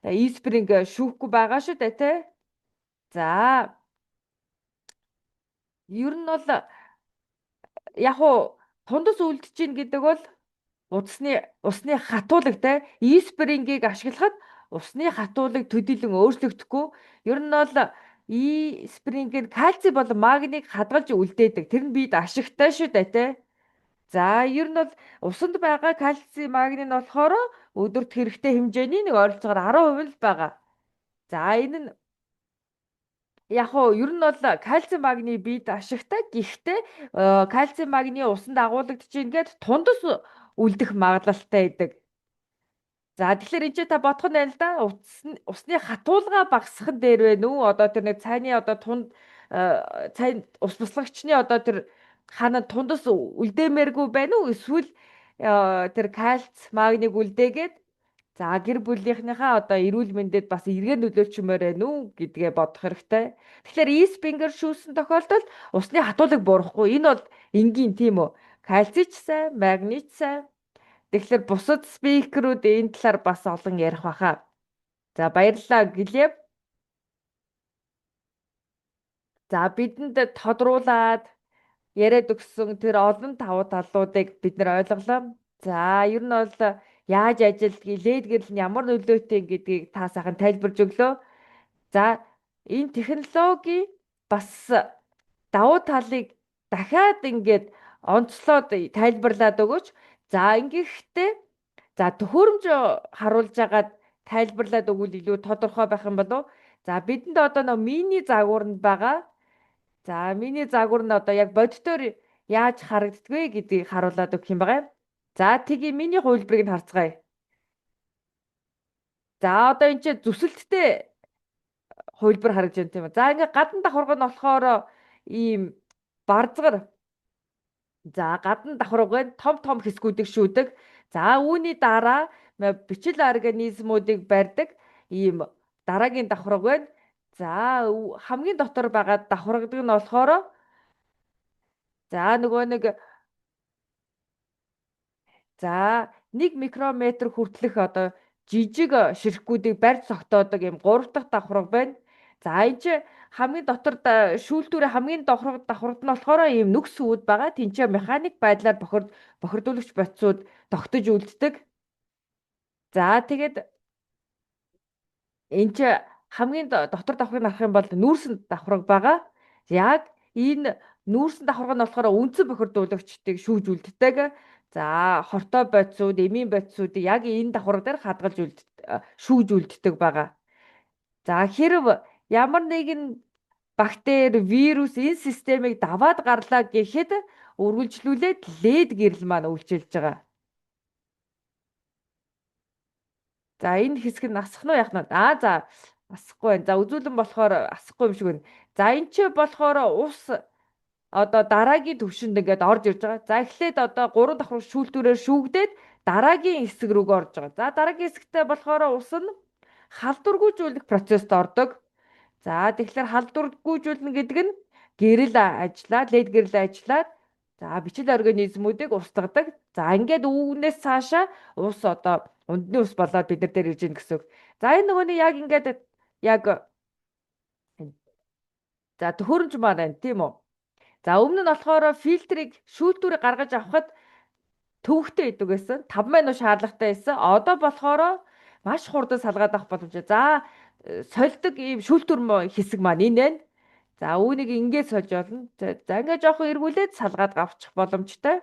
Испринг шүүхгүй байгаа шүү дээ, тэ. За, ер нь бол яг уу тундас үлдэж гин гэдэг бол усны хатуулаг те. Испрингийг ашиглахад усны хатуулаг төдийлөн өөрчлөгдөхгүй. Ер нь бол Испринг нь кальци болон магнийг хадгалж үлдээдэг. Тэр нь бид ашигтай шүү дээ, тэ. За, ер нь бол усанд байгаа кальци магний нь болохоор өдөрт хэрэгтэй хэмжээний нэг ойролцоогоор 10% л байгаа. За, энэ нь яг уу ер нь бол кальци магний бид ашигтай. Гэхдээ кальци магний усанд агуулгадчих ингээд тундас үлдэх магадлалтай байдаг. За, тэгэхээр энэ ч та бодох нь байна л да. Усны хатуулга багасах нь дээр байна уу? Одоо тэр нэг цайны одоо тунд цай ус буслагчны одоо тэр хана тундас үлдээмээргүй байна уу? Эсвэл тэр кальц магнийг үлдээгээд, за, гэр бүлийнхнийхаа одоо эрүүл мэндэд бас эргээр нөлөөлчмөр байна уу гэдгээ бодох хэрэгтэй. Тэгэхээр Испингер шүүсэн тохиолдолд усны хатуулаг буурахгүй. Энэ бол энгийн, тийм үү? Кальци ч сайн, магний ч сайн. Тэгэхээр бусад speaker үүд энэ талаар бас олон ярих баха. За, баярлалаа, Глеб. За, бидэнд тодруулаад яриад өгсөн тэр олон давуу талуудыг бид нар ойлголоо. За, ер нь бол яаж ажилдгийг, LED гэрэл нь ямар нөлөөтэй гэдгийг та сайхан тайлбарж өглөө. За, энэ технологи бас давуу талыг дахиад ингээд онцлоод тайлбарлаад өгөөч. За, ингэхдээ за төхөөрөмж харуулж агаад тайлбарлаад өгвөл илүү тодорхой байх юм болов. За, бидэнд одоо нөө мини загвар нь байгаа. За, мини загвар нь одоо яг бодитоор яаж харагддаг вэ гэдгийг харуулад өгөх юм байгаа. За, тэгье, миний хувилбарыг нь харцгаая. За, одоо энэ чинь зүсэлттэй хувилбар харагдаж байна, тийм үү. За, ингээ гадна давхарга нь болохоор ийм барзгар. За, гадна давхарга нь том том хэсгүүдийг шүүдэг. За, үүний дараа бичил организмуудыг барьдаг ийм дараагийн давхарга байна. За, хамгийн дотор байгаа давхаргадаг нь болохоор за нөгөө нэг за 1 микрометр хүртэлх одоо жижиг ширхгүүдийг барьж тогтоодог ийм 3 дахь давхарга байна. За, энэ чи хамгийн дотор шүүлтүүрээ хамгийн давхарга давхаргад нь болохоор ийм нүкс үүд байгаа. Тэнцээ механик байдлаар бохирдуулагч бодисууд тогтож үлддэг. За, тэгээд энэ чи хамгийн дотор давхрыг харах юм бол нүүрсэн давхарга байгаа. Яг энэ нүүрсэн давхарга нь болохоор үндсэн бохирдуулагчдыг шүүж үлддэг. За, хортой бодисууд, эмийн бодисуудыг яг энэ давхарга дээр хадгалж шүүж үлддэг байгаа. За, хэрв ямар нэгэн бактери, вирус энэ системийг даваад гарлаа гэхэд үргэлжлүүлээд LED гэрэл маань үйлчилж байгаа. За, энэ хэсэг нь асах нь уу, яах нь? Аа, за, асахгүй байна. За, үзүүлэн болохоор асахгүй юм шиг байна. За, энэ ч болохоор ус одоо дараагийн төвшөнд ингээд орж ирж байгаа. За, эхлээд одоо 3 давхар шүүлтүүрээр шүүгдээд дараагийн хэсэг рүүгээ орж байгаа. За, дараагийн хэсэгтээ болохоор ус нь халдваргүйжүүлэх процесст ордог. За, тэгэхээр халдваргүйжүүлнэ гэдэг нь гэрэл ажиллаад, LED гэрэл ажиллаад, за, бичил организмуудыг устгадаг. За, ингээд үүнээс цаашаа ус одоо ундны ус болоод бид нар дээр ирж гин гэсэн үг. За, энэ нөгөөний яг ингээд яг за төхөөрөмж маань байна, тийм үү? За, өмнө нь болохоор фильтрийг, шүүлтүүрийг гаргаж авахад төвөгтэй идэг байсан. 5 минут шаардлагатай байсан. Одоо болохоор маш хурдан салгаад авах боломжтой. За, сольдог ийм шүүлтүүр хэсэг маань энэ байна. За, үүнийг ингээд сольж болно. За, ингээд жоохон эргүүлээд салгаад авчих боломжтой.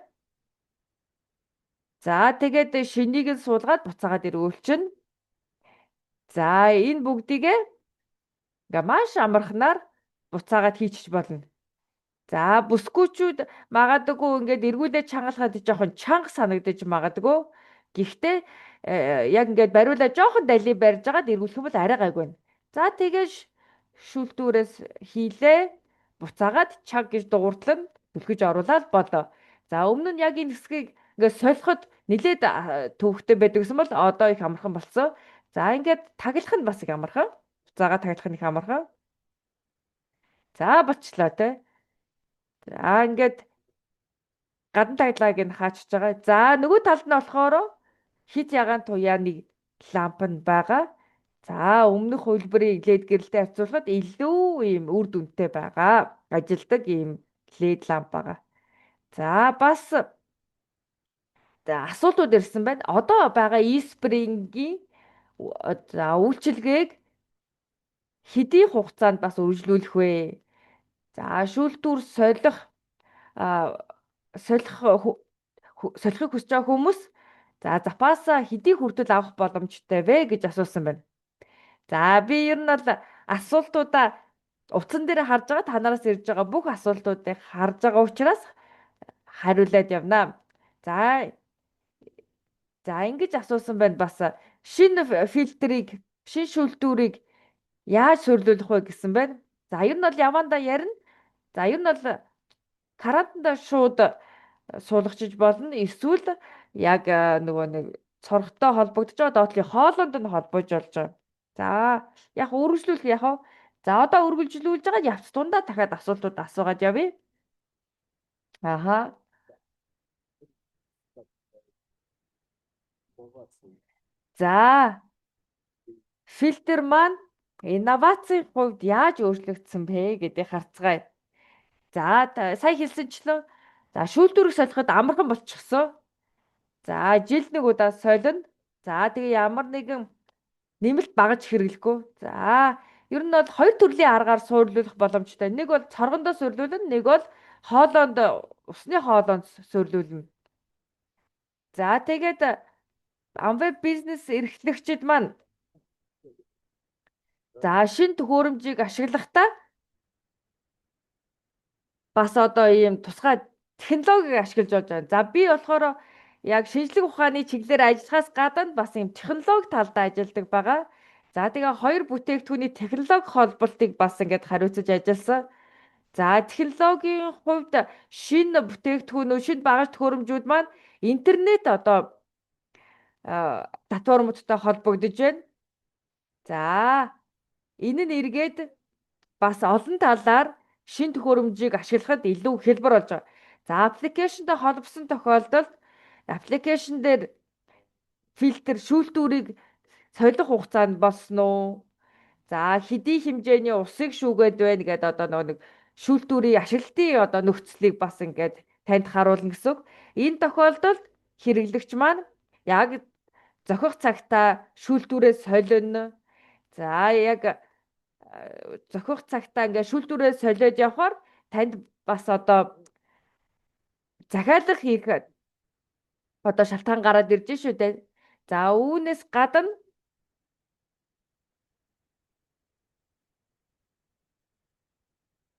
За, тэгээд шинийг нь суулгаад буцаагаад эргүүлчихнэ. За, энэ бүгдийг ингээ маш амархнаар буцаагаад хийчих болно. За, бүсгүүчүүд магадгүй ингээд эргүүлээд чангалахад жоохон чанга санагдаж магадгүй. Гэхдээ яг ингээд бариулаа жоохон дали барьж агаад эргүүлэх юм бол арай гайгүй байна. За, тэгэж шүүлтүүрээс хийлээ. Буцаагаад чаг гэж дугуйтлан түлхэж оруулаад болоо. За, өмнө нь яг энэ хэсгийг ингээд солиход нилээд төвөгтэй байдаг гэсэн бол одоо их амархан болсон. За, ингээд таглах нь бас их амархан. Буцаагаад таглах нь их амархан. За, болчлоо, те. За, ингээд гадна таглагыг нь хаачж байгаа. За, нөгөө талд нь болохоор хэт ягаан туяа нэг ламп нь байгаа. За, өмнөх хувилбарын LED гэрэлтэй харьцуулахад илүү ийм үр дүнтэй байгаа. Ажилдаг ийм LED ламп байгаа. За, бас асуултууд ирсэн байна. Одоо байгаа eSpring-ийн за үйлчилгээг хэдийн хугацаанд бас үргэлжлүүлэх вэ? За, шүүлтүүр солихыг хүсэж байгаа хүмүүс за запасаа хэдий хүртэл авах боломжтой вэ гэж асуусан байна. За, би ер нь бол асуултуудаа утсан дээр харж байгаа, та нараас ирж байгаа бүх асуултуудыг харж байгаа учраас хариулаад явна. За, ингэж асуусан байна бас: шинэ фильтрийг, шинэ шүүлтүүрийг яаж суурилуулах вэ гэсэн байна. За, ер нь бол явандаа ярина. За, ер нь бол карантанда шууд суулгачиж болно. Эсвэл яг нөгөө нэг цорхтой холбогдож байгаа доотлын хоолонд нь холбож болж байгаа. За, яг үргэлжлүүлэх яг вэ? За, одоо үргэлжлүүлж байгаа явц дундаа дахиад асуултууд асуугаад явъя. Аха. За, фильтр маань инновацийн хувьд яаж өөрчлөгдсөн бэ гэдгийг харцгаая. За, сая хэлсэнчлэн за шүүлтүүрийг солиход амархан болчихсон. За, жилд нэг удаа солино. За, тэгээ ямар нэгэн нэмэлт багаж хэрэглэхгүй. За, ер нь бол хоёр төрлийн аргаар суурлуулах боломжтой. Нэг бол цоргондоо суурлуулна, нэг бол хоолоонд, усны хоолоонд суурлуулна. За, тэгээд Amway бизнес эрхлэгчид маань за шинэ төхөөрөмжийг ашиглахдаа бас одоо ийм тусгай технологиг ашиглаж болж байна. За, би болохоор яг шинжлэх ухааны чиглэлээр ажиллахаас гадна бас ийм технологи талдаа ажилладаг байгаа. За, тэгээ хоёр бүтээгдэхүүний технологи холболтыг бас ингээд хариуцаж ажилласан. За, технологийн хувьд шинэ бүтээгдэхүүнүүд, шинэ багаж төхөөрөмжүүд маань интернет одоо платформудтай холбогдож байна. За, энэ нь эргээд бас олон талаар шинэ төхөөрөмжийг ашиглахад илүү хялбар болж байгаа. За, application тэй холбосон тохиолдолд application дээр фильтр шүүлтүүрийг солих хугацаанд болсон уу? За, хэдий хэмжээний усыг шүүгээд байна гэдээ одоо нөгөө нэг шүүлтүүрийн ашиглалтын одоо нөхцөлийг бас ингээд танд харуулна гэсэн үг. Энэ тохиолдолд хэрэглэгч маань яг зохих цагтаа шүүлтүүрээ солино. За, яг зохих цагтаа ингээд шүүлтүүрээ солиод явхаар танд бас одоо захиалга хийх одоо шалтгаан гараад ирж шүү дээ. За, үүнээс гадна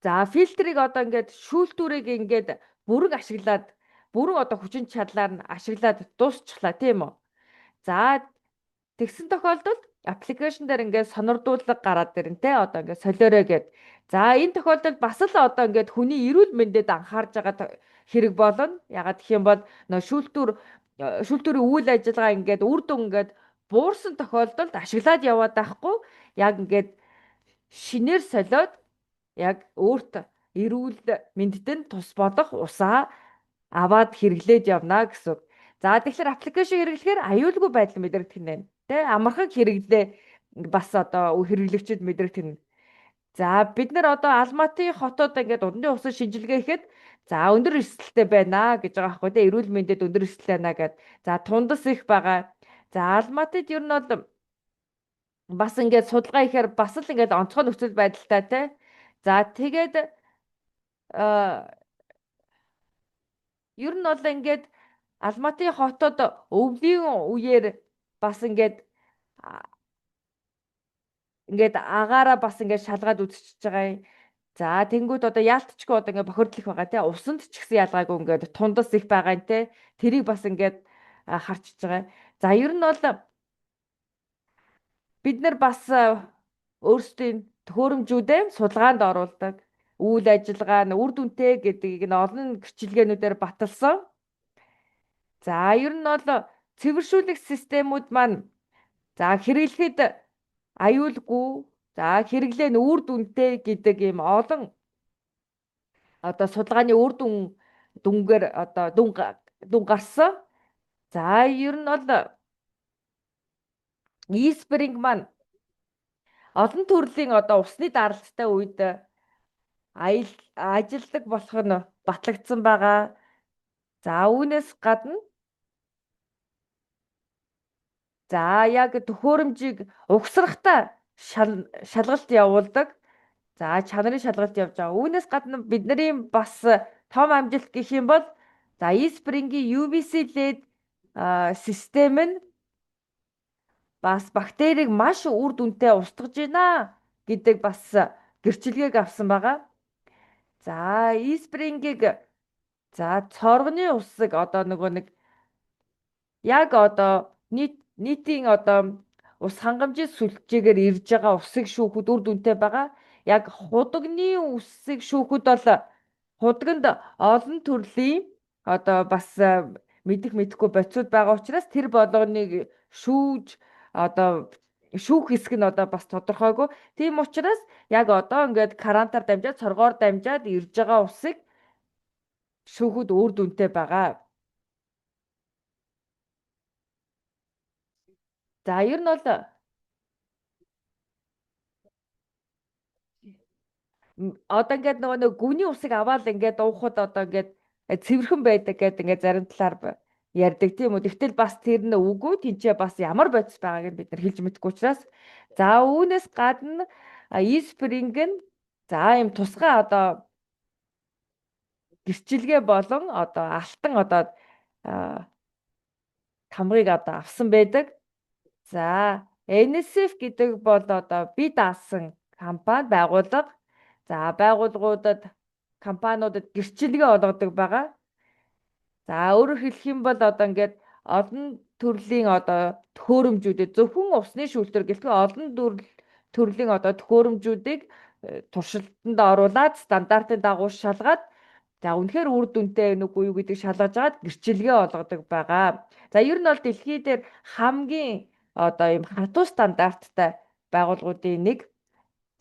за фильтрийг одоо ингээд шүүлтүүрийг ингээд бүрэн ашиглаад, бүрэн одоо хүчин чадлаар нь ашиглаад дуусчихлаа, тийм үү? За, тэгсэн тохиолдолд application дээр ингээд сонирдуулга гараад ирнэ те, одоо ингээд солиорой гэд. За, энэ тохиолдолд бас л одоо ингээд хүний эрүүл мэндэд анхаарж байгаа хэрэг болно. Ягаад гэх юм бол нөө шүүлтүүрийн үйл ажиллагаа ингээд үр дүн ингээд буурсан тохиолдолд ашиглаад яваад байхгүй, яг ингээд шинээр солиод яг өөрт эрүүл мэндэд нь тус болох усаа аваад хэрэглээд явна гэсэн үг. За, тэгэхээр application хэрэглэхээр аюулгүй байдал мэдрэгдэх нь байна. Тэ, амархан хэрэглээ бас одоо хэрэглэгчид мэдрэгдэх нь. За, бид нар одоо Алматы хотод ингээд удны усан шинжилгээ хийхэд за өндөр эрсдэлтэй байна гэж байгаа байхгүй тэ, эрүүл мэндэд өндөр эрсдэл байна гэд. За, тундас их байгаа. За, Алматыд ер нь бол бас ингээд судалгаа хийхээр бас л ингээд онцгой нөхцөл байдалтай тэ. За, тэгээд ер нь бол ингээд Алматы хотод өвлийн үеэр бас ингээд агаараа бас ингээд шалгаад үзчихэж байгаа юм. За, тэнгүүд одоо яалтчгүй одоо ингээд бохирдол их байгаа тий. Усанд ч гэсэн ялгаагүй ингээд тундас их байгаа юм тий. Тэрийг бас ингээд харчиж байгаа. За, ер нь бол бид нар бас өөрсдийн төхөөрөмжүүдээ судалгаанд оруулдаг. Үйл ажиллагаа нь үр дүнтэй гэдгийг нь олон гэрчилгээнүүдээр баталсан. За, ер нь бол цэвэршүүлэх системүүд маань за хэрэглэхэд аюулгүй, за хэрэглээ нь үр дүнтэй гэдэг ийм олон одоо судалгааны үр дүнгээр одоо дүн гарсан. За, ер нь бол eSpring маань олон төрлийн одоо усны даралттай үед ажилдаг болох нь батлагдсан байгаа. За, үүнээс гадна за яг төхөөрөмжийг угсрахдаа шалгалт явуулдаг. За, чанарын шалгалт явж байгаа. Үүнээс гадна бидний бас том амжилт гэх юм бол за eSpring-ийн UVC LED систем нь бас бактерийг маш үр дүнтэй устгаж байна гэдэг бас гэрчилгээг авсан байгаа. За, eSpring-ийг за цоргоны усыг одоо нөгөө нэг яг одоо нийтийн одоо ус хангамжийн сүлжээгээр ирж байгаа усыг шүүхэд үр дүнтэй байгаа. Яг худагны усыг шүүхэд бол худагнд олон төрлийн одоо бас мэдэх мэдэхгүй бодисууд байгаа учраас тэр болгоныг шүүж одоо шүүх хэсэг нь одоо бас тодорхойгүй. Тийм учраас яг одоо ингээд карантаар дамжаад, цоргоор дамжаад ирж байгаа усыг шүүхэд үр дүнтэй байгаа. За ер нь бол одоо ингээд нөгөө нэг гүний усыг аваад ингээд уухад одоо ингээд цэвэрхэн байдаг гэдэг ингээд зарим талаар ярьдаг тийм үү. Тэгтэл бас тэр нь үгүй, тэнцээ бас ямар бодис байгааг нь бид нар хэлж мэдэхгүй учраас за үүнээс гадна eSpring нь за ийм тусгай одоо гэрчилгээ болон одоо алтан одоо тамгыг одоо авсан байдаг. За NSF гэдэг бол одоо бие даасан компани байгууллага. За байгууллагуудад, компаниудад гэрчилгээ олгодог байгаа. За өөрөөр хэлэх юм бол одоо ингээд олон төрлийн одоо төхөөрөмжүүдэд зөвхөн усны шүүлтэр гэлтгүй олон төрлийн одоо төхөөрөмжүүдийг туршилтанд оруулаад стандартын дагуу шалгаад за үнэхээр үр дүнтэй нүггүй юу гэдгийг шалгаж агаад гэрчилгээ олгодог байгаа. За ер нь бол дэлхий дээр хамгийн одоо ийм хатуу стандарттай байгууллагуудын нэг.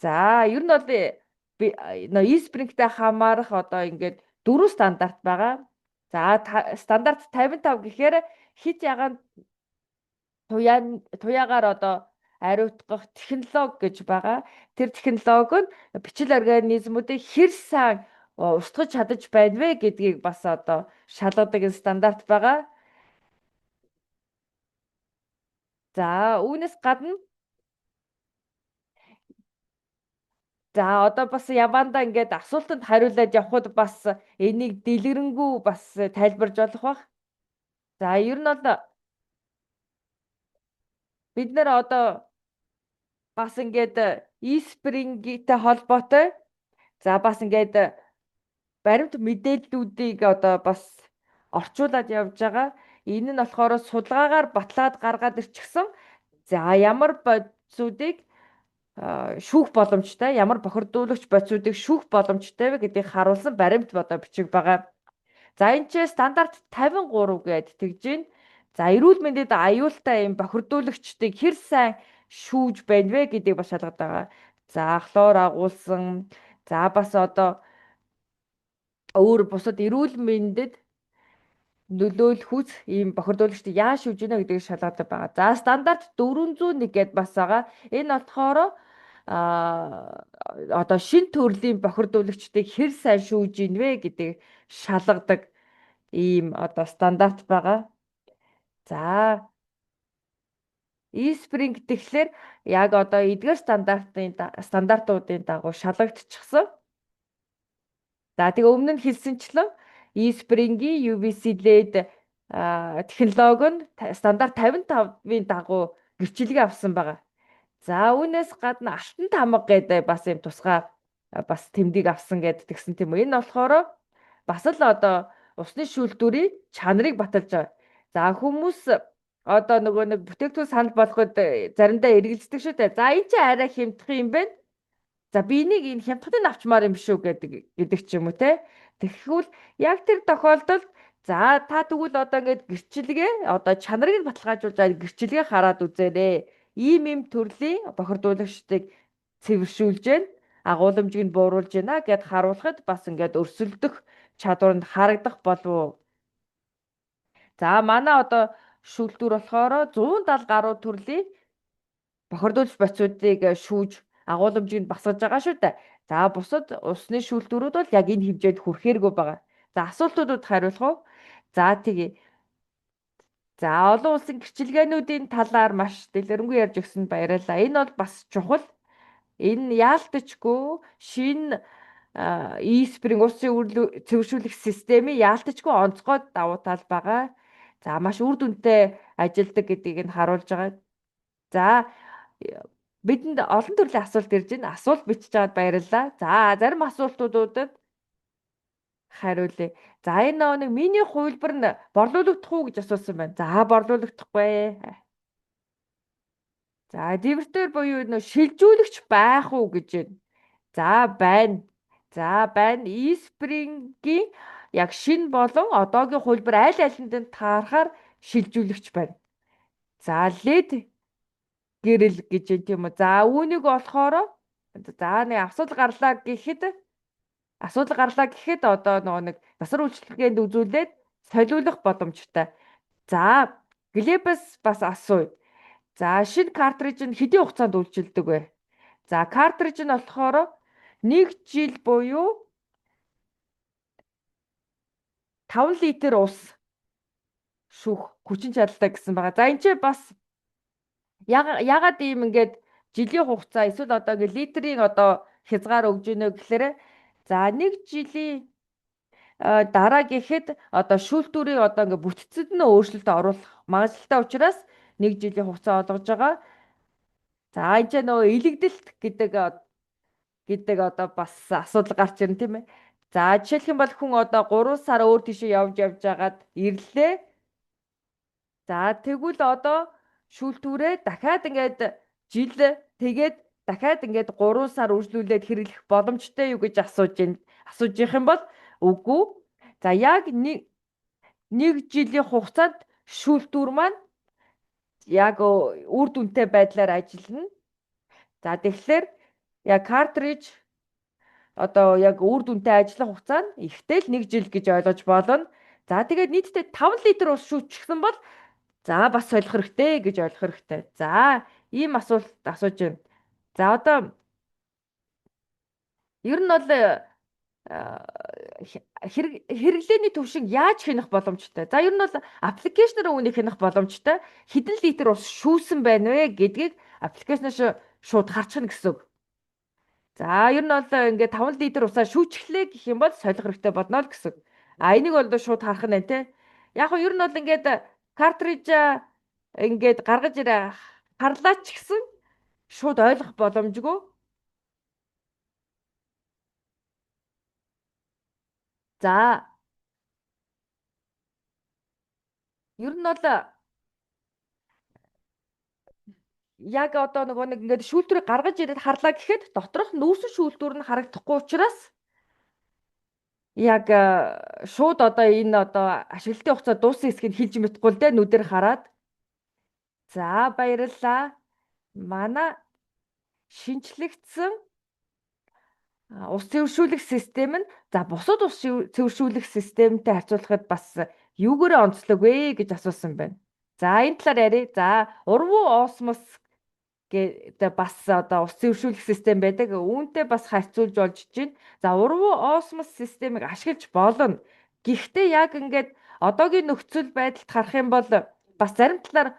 За ер нь бол eSpring-тэй хамаарах одоо ингээд 4 стандарт байгаа. За стандарт 55 гэхээр хит ягаан туяагаар одоо ариутгах технологи гэж байгаа. Тэр технологи нь бичил организмуудыг хэр сайн устгаж чадаж байна вэ гэдгийг бас одоо шалгадаг стандарт байгаа. За үүнээс гадна за одоо бас явандаа ингээд асуултанд хариулаад явхад бас энийг дэлгэрэнгүй бас тайлбарж болох бах. За ер нь бол бид нэр одоо бас ингээд eSpring-тэй холбоотой за бас ингээд баримт мэдээллүүдийг одоо бас орчуулад явж байгаа. Энэ нь болохоор судалгаагаар батлаад гаргаад ирчихсэн. За ямар бодисуудыг шүүх боломжтой, ямар бохирдуулагч бодисуудыг шүүх боломжтой вэ гэдгийг харуулсан баримт одоо бичиг байгаа. За энэ ч стандарт 53 гээд тэгж байна. За эрүүл мэндэд аюултай юм бохирдуулагчдыг хэр сайн шүүж байна вэ гэдгийг бас шалгадаг байгаа. За хлор агуулсан, за бас одоо өөр бусад эрүүл мэндэд нөлөөлөх ийм бохирдуулагчдыг яаж шүүж гинэ гэдгийг шалгадаг байгаа. За стандарт 401 гээд бас байгаа. Энэ болохоор одоо шин төрлийн бохирдуулагчдыг хэр сайн шүүж гин вэ гэдгийг шалгадаг ийм одоо стандарт байгаа. За eSpring тэгэхээр яг одоо эдгээр стандартуудын дагуу шалгагдчихсан. За тэгээ өмнө нь хэлсэнчлэн eSpring-ийн UVC LED технологи нь стандарт 55-ын дагуу гэрчилгээ авсан байгаа. За үүнээс гадна алтан тамга гэдэг бас юм тусгай бас тэмдэг авсан гэдэг тэгсэн тийм үү. Энэ болохоор бас л одоо усны шүүлтүүрийн чанарыг баталж байгаа. За хүмүүс одоо нөгөө нэг бүтээгдэхүүн санал болгоход заримдаа эргэлздэг шүү дээ. За энэ чинь арай хямдхан юм байна. За би энийг энэ хямдханыг авчмаар юм шүү гэдэг ч юм уу те. Тэгвэл яг тэр тохиолдолд за та тэгвэл одоо ингээд гэрчилгээ одоо чанарыг нь баталгаажуулж байгаа гэрчилгээ хараад үзээрэй. Ийм ийм төрлийн бохирдуулагчдыг цэвэршүүлж гэн, агууламжийг нь бууруулж байна гэд харуулхад бас ингээд өрсөлдөх чадвар нь харагдах болов. За манай одоо шүүлтүүр болохоор 170 гаруй төрлийн бохирдуулагч бодисуудыг шүүж агууламжийг нь басгаж байгаа шүү дээ. За бусад усны шүүлтүүрүүд бол яг энэ хэмжээнд хүрэхээргүй байгаа. За асуултуудад хариулах уу? За тэгье. За олон улсын гэрчилгээнүүдийн талаар маш дэлгэрэнгүй ярьж өгсөнд баярлалаа. Энэ бол бас чухал. Энэ яалтчгүй шинэ eSpring усын цэвэршүүлэх системийн яалтчгүй онцгой давуу тал байгаа. За маш үр дүнтэй ажилладаг гэдгийг нь харуулж байгаа. За бидэнд олон төрлийн асуулт ирж байна. Асуулт бичиж аваад баярлалаа. За зарим асуултуудад хариулъя. За энэ нөгөө нэг миний хувилбар нь борлуулагдах уу гэж асуусан байна. За борлуулагдахгүй. За дивертер буюу нөө шилжүүлэгч байх уу гэж байна. За байна. За байна. eSpring-ийн яг шинэ болон одоогийн хувилбар аль алинд нь таарахаар шилжүүлэгч байна. За LED гэрэл гэж юм тийм үү. За үүнийг болохоор за нэг асуудал гарлаа гэхэд одоо нөгөө нэг засвар үйлчилгээнд үзүүлээд солиулах боломжтой. За Глебс бас асууя. За, шинэ картриж нь хэдийн хугацаанд үйлчилдэг вэ? За, картриж нь болохоор 1 жил буюу 5 литр ус шүүх хүчин чадалтай гэсэн байгаа. За, энэ ч бас ягаад ийм ингээд жилийн хугацаа эсвэл одоо ингээд литрийн одоо хязгаар өгж гинэ гэхээр, за, 1 жилийн дараа гэхэд одоо шүүлтүүрийн одоо ингээд бүтцэд нь өөрчлөлт оруулах магадлалтай учраас 1 жилийн хугацаа олгож байгаа. За, энэ ч нөгөө илэгдэлт гэдэг одоо бас асуудал гарч ирнэ, тийм ээ. За, жишээлх юм бол хүн одоо 3 сар өөр тийшээ явж жагаад ирлээ. За, тэгвэл одоо шүүлтүүрээ дахиад ингээд жил тэгээд дахиад ингээд 3 сар үргэлжлүүлээд хэрэглэх боломжтой юу гэж асууж байна. Асууж явах юм бол үгүй. За, яг нэг жилийн хугацаанд шүүлтүүр маань яг үр дүнтэй байдлаар ажиллана. За, тэгэхээр яг картриж одоо яг үр дүнтэй ажиллах хугацаа нь ихтэй л 1 жил гэж ойлгож болно. За, тэгээд нийтдээ 5 литр ус шүүчихсэн бол за бас солих хэрэгтэй гэж ойлгох хэрэгтэй. За, ийм асуулт асууж байна. За, одоо ер нь бол хэрэглээний түвшинг яаж хянах боломжтой? За, ер нь бол аппликейшнаар үүнийг хянах боломжтой. Хэдэн литр ус шүүсэн байна вэ гэдгийг аппликейшнаас шууд харчихна гэсэн үг. За, ер нь бол ингээд 5 литр усаа шүүчихлээ гэх юм бол солих хэрэгтэй болно л гэсэн. А энийг бол шууд харах нь те. Яг нь ер нь бол ингээд картриж ингээд гаргаж ирээ харлаа ч гэсэн шууд ойлгох боломжгүй. За, ер нь бол яг одоо нөгөө нэг ингээд шүүлтүүрийг гаргаж ирээд харлаа гэхэд доторх нүүрсэн шүүлтүүр нь харагдахгүй учраас яг шууд одоо энэ одоо ашиглалтын хугацаа дууссан хэсгийг хэлж мэдэхгүй л дээ нүдээр хараад. За, баярлалаа. Манай шинжлэгдсэн ус цэвэршүүлэх систем нь за бусад ус цэвэршүүлэх системтэй харьцуулахад бас юугээрээ онцлог вэ гэж асуусан байна. За, энэ талаар ярив. За, урвуу осмос гэдэг бас одоо ус цэвэршүүлэх систем байдаг. Үүнтэй бас харьцуулж болж чинь. За, урвуу осмос системийг ашиглаж болно. Гэхдээ яг ингээд одоогийн нөхцөл байдалд харах юм бол бас зарим талаар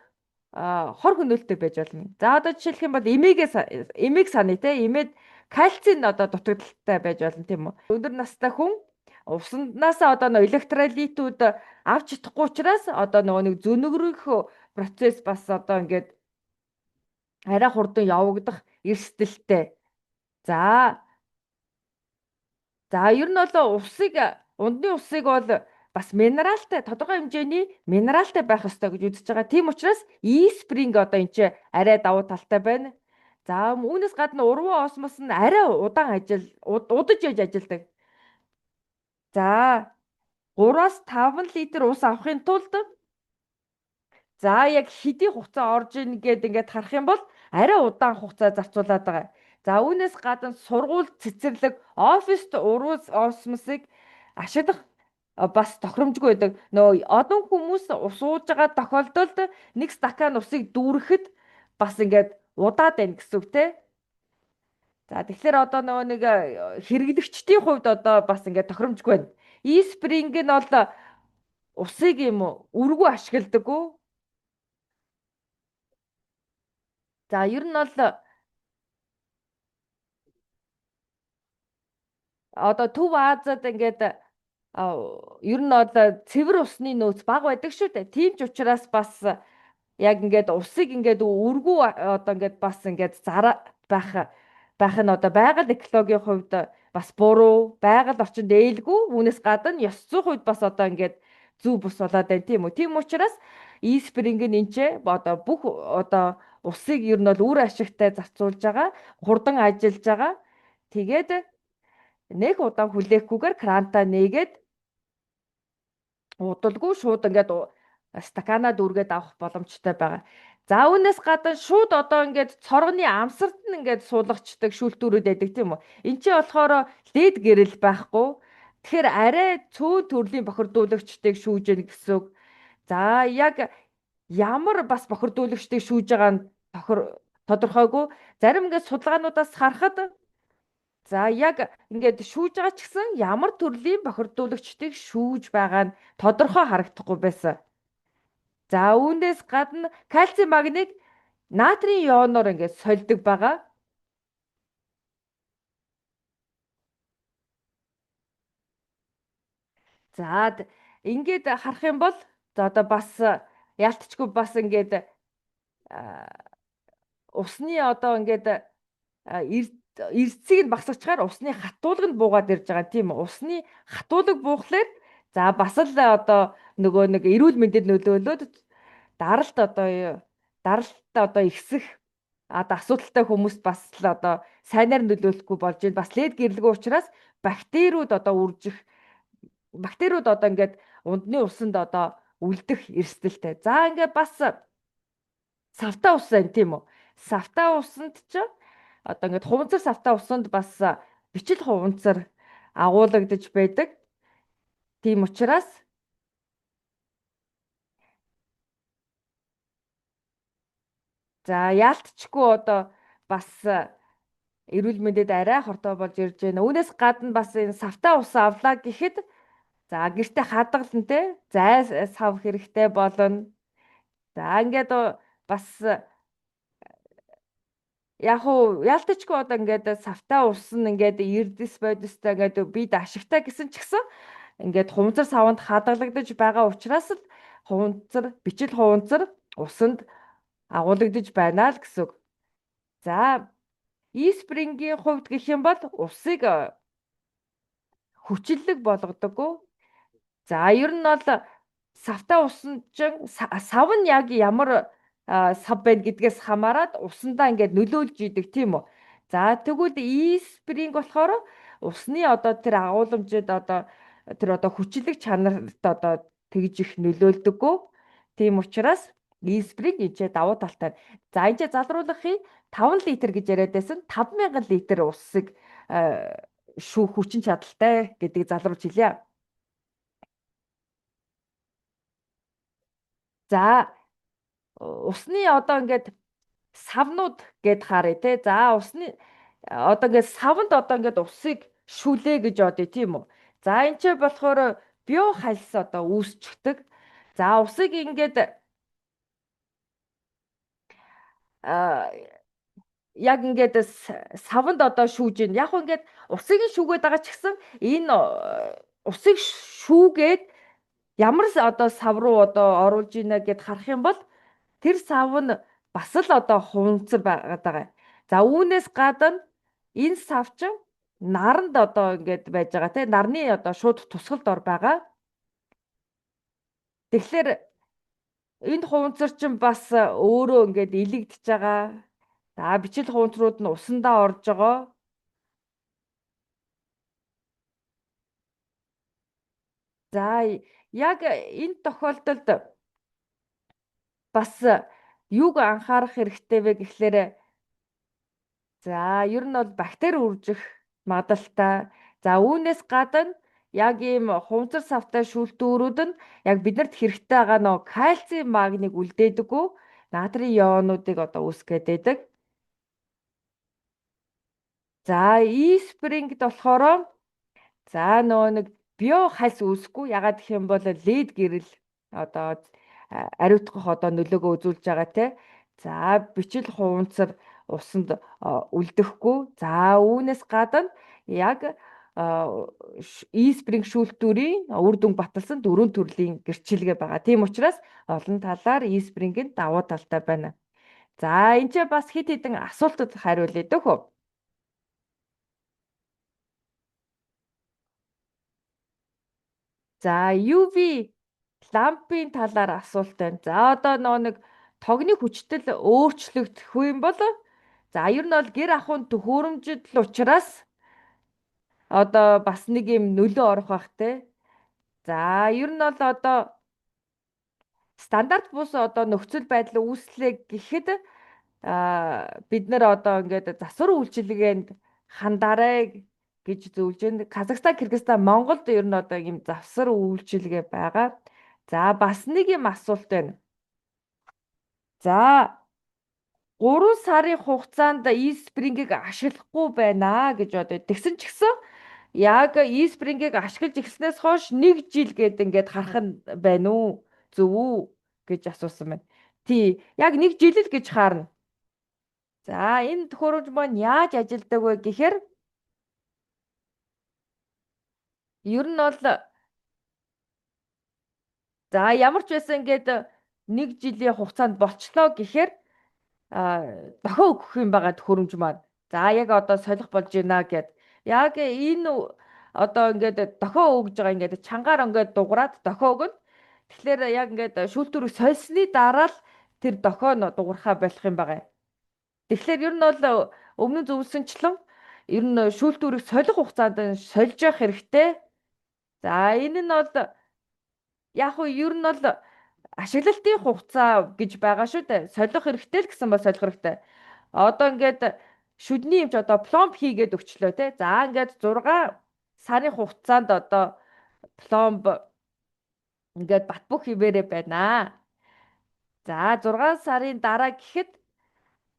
хор хөнөөлтөй байж болно. За, одоо жишээлх юм бол эмээг саная те. Эмээд кальцийн одоо дутагдaltaй байж болно, тийм үү? Өндөр настай хүн уснаасаа одоо нөө электролитүүд авч чадахгүй учраас одоо нөгөө нэг зөнөгрөх процесс бас одоо ингээд арай хурдан явагдах эрсдэлтэй. За, ер нь бол усыг, ундны усыг бол бас минералтай, тодорхой хэмжээний минералтай байх ёстой гэж үзэж байгаа. Тийм учраас E-spring одоо энэ ч арай давуу талтай байна. За, үүнээс гадна урвуу осмос нь арай удаан удаж яаж ажилладаг. За, 3-5 литр ус авахын тулд за яг хэдий хугацаа орж ийн гэд ингээд харах юм бол арай удаан хугацаа зарцуулаад байгаа. За, үүнээс гадна сургууль, цэцэрлэг, оффист урвуу осмосыг ашиглах бас тохиромжгүй байдаг. Нөө олон хүмүүс ус ууж байгаа тохиолдолд нэг стакан усыг дүүрэхэд бас ингээд удаад байна гэсэн үг те. За, тэгэхээр одоо нөгөө нэг хэрэглэгчдийн хувьд одоо бас ингээд тохиромжгүй байна. E-spring нь бол усыг юм үргүү ашигладаггүй. За, ер нь бол одоо Төв Азиад ингээд ер нь бол цэвэр усны нөөц бага байдаг шүү дээ. Тийм ч учраас бас яг ингээд усыг ингээд үргүү одоо ингээд бас ингээд зараа байх нь одоо байгаль экологийн хувьд бас буруу, байгаль орчинд ээлгүй, үүнээс гадна ёс зүйн хувьд бас одоо ингээд зөв бус болоод байна, тийм үү. Тийм учраас E-spring нь энэ ч одоо бүх одоо усыг ер нь бол үр ашигтай зарцуулж байгаа, хурдан ажиллаж байгаа. Тэгээд нэг удаан хүлээхгүйгээр кранта нээгээд удалгүй шууд ингээд стаканаа дүүргээд авах боломжтой байгаа. За, үүнээс гадна шууд одоо ингээд цоргоны амсарт нь ингээд суулгачдаг шүүлтүүрүүд байдаг, тийм үү. Энд чинь болохоор лед гэрэл байхгүй. Тэгэхээр арай цөөн төрлийн бохирдуулагчдыг шүүж гэнэ гэсэн үг. За, яг Ямар бас бохирдуулагчдыг шүүж байгаа нь тодорхойгүй. Зарим ингээд судалгаануудаас харахад за яг ингээд шүүж байгаа ч гэсэн ямар төрлийн бохирдуулагчдыг шүүж байгаа нь тодорхой харагдахгүй байсан. За үүнээс гадна кальци магнийг натрийн ионоор ингээд сольдог байгаа. За ингээд харах юм бол за одоо бас ялтчгүй бас ингээд усны одоо ингээд эрдэсийг нь багасгачаар усны хатуулга нь буугаад ирж байгаа тийм үү? Усны хатуулга буухлаар за бас л одоо нөгөө нэг эрүүл мэндэд нөлөөлөөд даралт одоо даралт одоо ихсэх одоо асуудалтай хүмүүст бас л одоо сайнаар нөлөөлөхгүй болж байна. Бас лед гэрлэгүй учраас бактериуд одоо үржих бактериуд одоо ингээд ундны усанд одоо үлдэх эрсдэлтэй. За ингээд бас савтаа ус байна тийм үү? Савтаа усанд ч одоо ингээд хуванцар савтаа усанд бас бичил хуванцар агуулгадж байдаг. Тийм учраас за яалтчгүй одоо бас эрүүл мэндэд арай хортой болж ирж байна. Үүнээс гадна бас энэ савтаа ус авлаа гэхэд за гэртээ хадгална те зай сав хэрэгтэй болно. За ингээд бас яг уу яалтчгүй одоо ингээд савтаа ус нь ингээд эрдэс бодистой ингээд бид ашигтай гэсэн ч гэсэн ингээд хуванцар саванд хадгалагдаж байгаа учраас л хуванцар бичил хуванцар усанд агуулгадж байна л гэсэн үг. За Испрингийн хувьд гэх юм бол усыг хүчиллэг болгодоггүй. За ер нь бол савтаа усан чинь сав нь яг ямар сав байна гэдгээс хамаарат усандаа ингээд нөлөөлж идэг тийм үү. За тэгвэл Испринг болохоор усны одоо тэр агуулмжид одоо тэр одоо хүчлэг чанарт одоо тэгж их нөлөөлдөггүй. Тийм учраас Испринг энэ давуу талтай. За энэ залруулахыг 5 литр гэж яриад байсан 5000 литр усыг шүүх хүчин чадалтай гэдгийг залруулж хэлье. За усны одоо ингээд савнууд гэд харъя те. За усны одоо ингээд савнд одоо ингээд усыг шүлээ гэж бодъё тийм үү. За энэ ч болохоор био хальс одоо үүсчихдэг. За усыг ингээд яг ингээд савнд одоо шүүж гин. Яг ингээд усыг нь шүүгээд байгаа ч гэсэн энэ усыг шүүгээд ямар одоо сав руу одоо оруулж ийнэ гэд харах юм бол тэр сав нь бас л одоо хуванцар байгаад байгаа. За үүнээс гадна энэ сав чинь наранд одоо ингээд байж байгаа тийм нарны одоо шууд тусгалд ор байгаа. Тэгэхээр энэ хуванцар чинь бас өөрөө ингээд илэгдэж байгаа. За бичил хуванцрууд нь усандаа орж байгаа. За яг энэ тохиолдолд бас юуг анхаарах хэрэгтэй вэ гэхлээр за ер нь бол бактери үржих магадлалтай. За үүнээс гадна яг ийм хуванцар савтай шүүлтүүрүүд нь яг биднэрт хэрэгтэй байгаа нөө кальци магнийг үлдээдэггүй натрийн ионуудыг одоо үүсгээд байдаг. За Испрингд болохоор за нөгөө нэг био хальс үүсэхгүй. Ягаад гэх юм бол лед гэрэл одоо ариутгах одоо нөлөөгөө үзүүлж байгаа те. За бичил хуванцар усанд үлдэхгүй. За үүнээс гадна яг Испринг шүүлтүүрийн үр дүн баталсан дөрвөн төрлийн гэрчилгээ байгаа. Тийм учраас олон талаар Испринг нь давуу талтай байна. За энэ ч бас хэд хэдэн асуултад хариулъя дөхөө. За UV лампын талаар асуулт байна. За одоо нөгөө нэг тогны хүчтэл өөрчлөгдөх юм бол за ер нь бол гэр ахуйн төхөөрөмжид л учраас одоо бас нэг юм нөлөө орох бах те. За ер нь бол одоо стандарт бус одоо нөхцөл байдал үүслээ гэхэд бид нэр одоо ингээд засвар үйлчилгээнд хандаарай гэж зөвлөж байна. Казахстан, Кыргызстан, Монголд ер нь одоо ийм завсар үйлчилгээ байгаа. За бас нэг юм асуулт байна. За 3 сарын хугацаанд eSpring-ийг ашиглахгүй байна гэж бодъё. Тэгсэн ч гэсэн яг eSpring-ийг ашиглаж эхэлснээс хойш 1 жил гээд ингээд харах нь байна уу? Зөв үү гэж асуусан байна. Тий, яг 1 жил л гэж харна. За энэ төхөөрөмж маань яаж ажилдаг вэ гэхээр ер нь бол за ямар ч байсан ингээд 1 жилийн хугацаанд болчлоо гэхээр дохио өгөх юм байгаа төхөөрөмж маань. За яг одоо солих болж байна гэд. Яг энэ одоо ингээд дохио өгж байгаа ингээд чангаар ингээд дуграад дохио өгнө. Тэгэхээр яг ингээд шүүлтүүрийг сольсны дараа л тэр дохио нь дуграхаа болох юм байгаа. Тэгэхээр ер нь бол өмнө нь зөвлөсөнчлөн ер нь шүүлтүүрийг солих хугацаанд сольж явах хэрэгтэй. За энэ нь бол яг уу ер нь бол ашиглалтын хугацаа гэж байгаа шүү дээ. Солих хэрэгтэй л гэсэн бол солих хэрэгтэй. Одоо ингээд шүдний эмч одоо пломб хийгээд өгчлөө те. За ингээд 6 сарын хугацаанд одоо пломб ингээд бат бөх хിവэрэ байна. За 6 сарын дараа гэхэд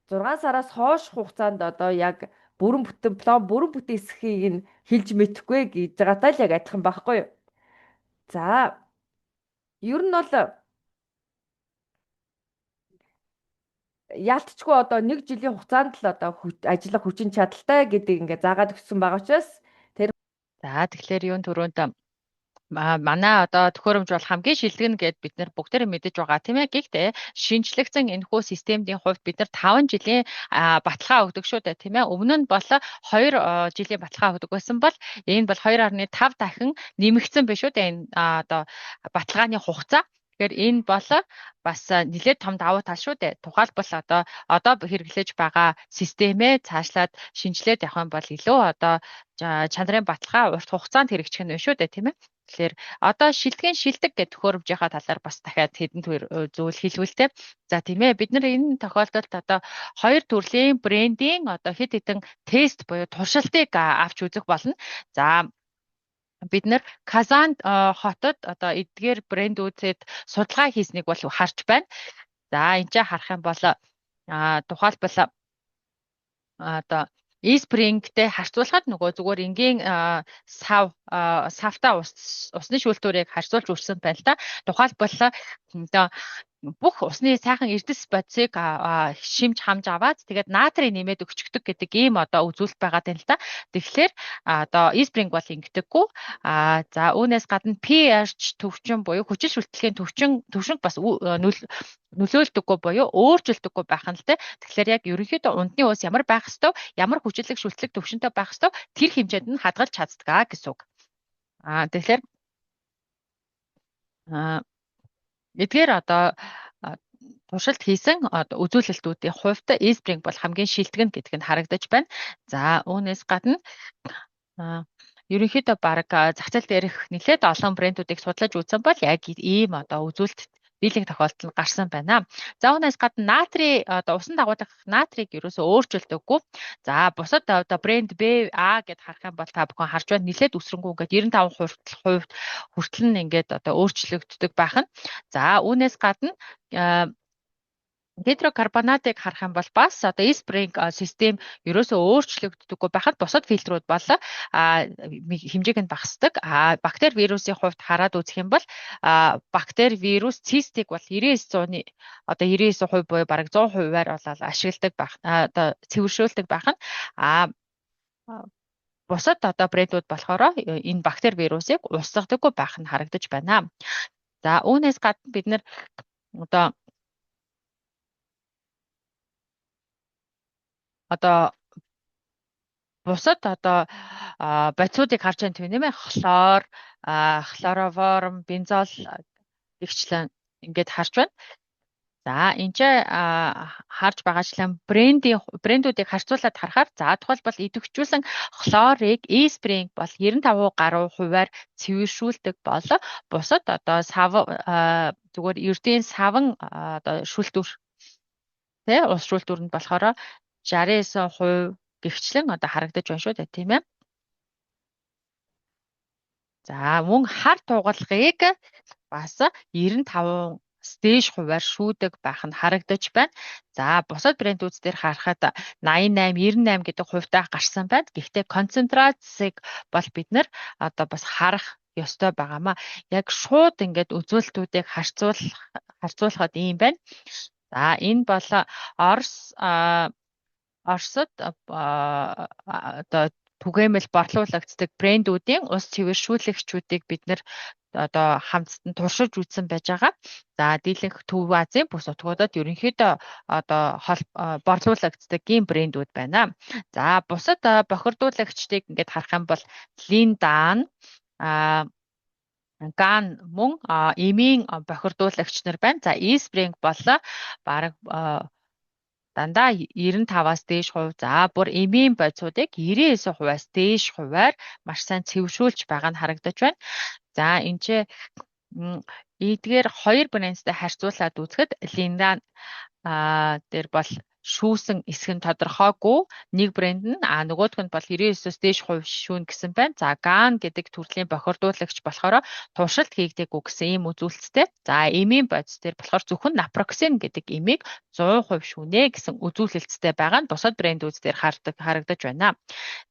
6 сараас хойш хугацаанд одоо яг бүрэн бүтэн пломб бүрэн бүтэн эсхийг нь хэлж мэдэхгүй гэж байгаатай л яг адилхан байхгүй юу. За ер нь бол яалтчгүй одоо 1 жилийн хугацаанд л одоо ажиллах хүчин чадалтай гэдэг ингээ заагаад өгсөн байгаа учраас тэр. За тэгэхээр юун түрүүнд манай одоо төхөөрөмж бол хамгийн шилдэг нь гэд бид нар бүгдээрээ мэдэж байгаа тийм ээ. Гэхдээ шинжлэгдсэн энэхүү системийн хувьд бид нар 5 жилийн баталгаа өгдөг шүү дээ тийм ээ. Өмнө нь бол 2 жилийн баталгаа өгдөг байсан бол энэ бол 2.5 дахин нэмэгдсэн биш үү дээ энэ одоо баталгааны хугацаа. Тэгэхээр энэ бол бас нэлээд том давуу тал шүү дээ. Тухайлбал одоо хэрэглэж байгаа системээ цаашлаад шинжилээд явах юм бол илүү одоо чанарын баталгаа урт хугацаанд хэрэгжих нь шүү дээ тийм ээ. Тэгэхээр одоо шилдэгэн шилдэг гэх төхөөрөмжийнхаа талаар бас дахиад хэдэн зүйл хэлвэл те. За тийм ээ, бид нар энэ тохиолдолд одоо хоёр төрлийн брендийн одоо хэд хэдэн тест буюу туршилтыг авч үзэх болно. За бид нар Казан хотод одоо эдгээр брэндүүдэд судалгаа хийснийг бол харж байна. За энэ ч харах юм бол тухайлбал одоо eSpring-тэй харьцуулахад нөгөө зүгээр энгийн сав савтаа усны шүүлтүүрийг харьцуулж үрсэн байна л да. Тухайлбал одоо бүх усны сайхан эрдэс бодисыг шимж хамж аваад тэгээд натрий нэмээд өгчөгдөг гэдэг ийм одоо үзүүлэлт байгаа юм л да. Тэгэхээр одоо eSpring бол ингэдэггүй. За үүнээс гадна pH төвчин буюу хүчил шүлтгэлийн төвшинг бас нөлөөлдөггүй буюу өөрчилдөггүй байх нь л те. Тэгэхээр яг ерөнхийдөө ундны ус ямар байх ёстой, ямар хүчиллэг шүлтлэг төвшөнтэй байх ёстой тэр хэмжээнд нь хадгалж чаддаг гэсэн үг. Тэгэхээр эдгээр одоо туршилт хийсэн одоо үзүүлэлтүүдийн хувьд eSpring бол хамгийн шилдэг нь гэдг нь харагдаж байна. За үүнээс гадна ерөнхийдөө бараг зах зээл дээрх нэлээд олон брэндүүдийг судлаж үзсэн бол яг ийм одоо үзүүлэлт дийлэнх тохиолдол нь гарсан байна. За үүнээс гадна натрий одоо усан дагуулах натрийг ерөөсөө өөрчилдөггүй. За бусад одоо брэнд Б А гэд харах юм бол та бүхэн харж байна нэлээд өсрөнгүү ингээд 95% хүртэл нь ингээд одоо өөрчлөгддөг байх нь. За үүнээс гадна гидрокарбонатыг харах юм бол бас одоо eSpring систем ерөөсөө өөрчлөгддөггүй байхад бусад фильтрүүд бол хэмжээг нь багасдаг. Бактери вирусын хувьд хараад үзэх юм бол бактери вирус цистик бол 99% одоо 99% буюу бараг 100%-аар бол ашигладаг байх, одоо цэвэршүүлдэг байх нь. Бусад одоо брэндүүд болохоор энэ бактери вирусыг устгадаггүй байх нь харагдаж байна. За үүнээс гадна бид нар одоо бусад одоо бодисуудыг харж байна тийм ээ, хлор, хлороформ, бензол гэгчлэн ингээд харж байна. За энэ ч харж байгаачлан брэндүүдийг харьцуулаад харахаар за тухайлбал идэвхжүүлсэн хлорыг eSpring бол 95 гаруй хувиар цэвэршүүлдэг бол бусад одоо сав зүгээр ердийн саван одоо шүлтүр тэ ус шүлтүрэнд болохоор 69% гэгчлэн одоо харагдаж байна шүү дээ тийм ээ. За мөн хар тугалгыг бас 95 дээш хувиар шүүдэг байх нь харагдаж байна. За, бусад брэндүүд дээр харахад 88, 98 гэдэг хувьтай гарсан байна. Гэхдээ концентрацийг бол бид нар одоо бас харах ёстой байгаамаа. Яг шууд ингээд үзүүлэлтүүдийг харьцуулахад ийм байна. За, энэ бол Оросд одоо түгээмэл борлуулагддаг брэндүүдийн ус цэвэршүүлэгчүүдийг бид нар одоо хамтд нь туршиж үзсэн байж байгаа. За, дийлэнх Төв Азийн бүс нутгуудад ерөнхийдөө одоо борлуулагддаг ийм брэндүүд байна. За, бусад бохирдуулагчдыг ингээд харах юм бол Линдан, Ган мөн эмийн бохирдуулагч нар байна. За, Eastspring бол бараг дандаа 95-аас дээш хувь, за бүр эмийн бодисуудыг 99 хувиас дээш хувиар маш сайн цэвэршүүлж байгаа нь харагдаж байна. За, энэ ч эдгээр хоёр брэндтэй харьцуулаад үзэхэд Линдан дээр бол шүүсэн эсэх нь тодорхойгүй нэг брэнд нь, а нөгөөх нь бол 99-оос дээш хувь шүүн гэсэн байна. За, Ган гэдэг төрлийн бохирдуулагч болохоор туршилт хийгдээгүй гэсэн ийм үзүүлэлттэй. За, эмийн бодис дээр болохоор зөвхөн напроксен гэдэг эмийг 100% шүүнэ гэсэн үзүүлэлттэй байгаа нь бусад брэндүүд дээр харагдаж байна.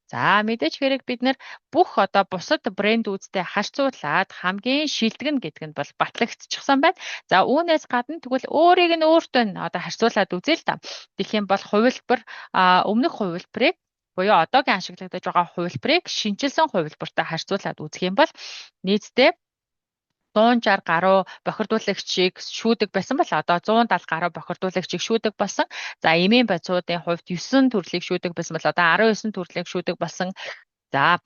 За, мэдээж хэрэг бид нар бүх одоо бусад брэндүүдтэй харьцуулаад хамгийн шилдэг нь гэдэг нь бол батлагдчихсан байна. За, үүнээс гадна тэгвэл өөрийг нь өөртөө нь одоо харьцуулаад үзье л да. Тэгэх юм бол хувилбар, өмнөх хувилбарыг буюу одоогийн ашиглагдаж байгаа хувилбарыг шинэчилсэн хувилбартай харьцуулаад үзэх юм бол нийтдээ 160 гаруй бохирдуулагчийг шүүдэг байсан бол одоо 170 гаруй бохирдуулагчийг шүүдэг болсон. За, эмийн бодисуудын хувьд 9 төрлийг шүүдэг байсан бол одоо 19 төрлийг шүүдэг болсон. За,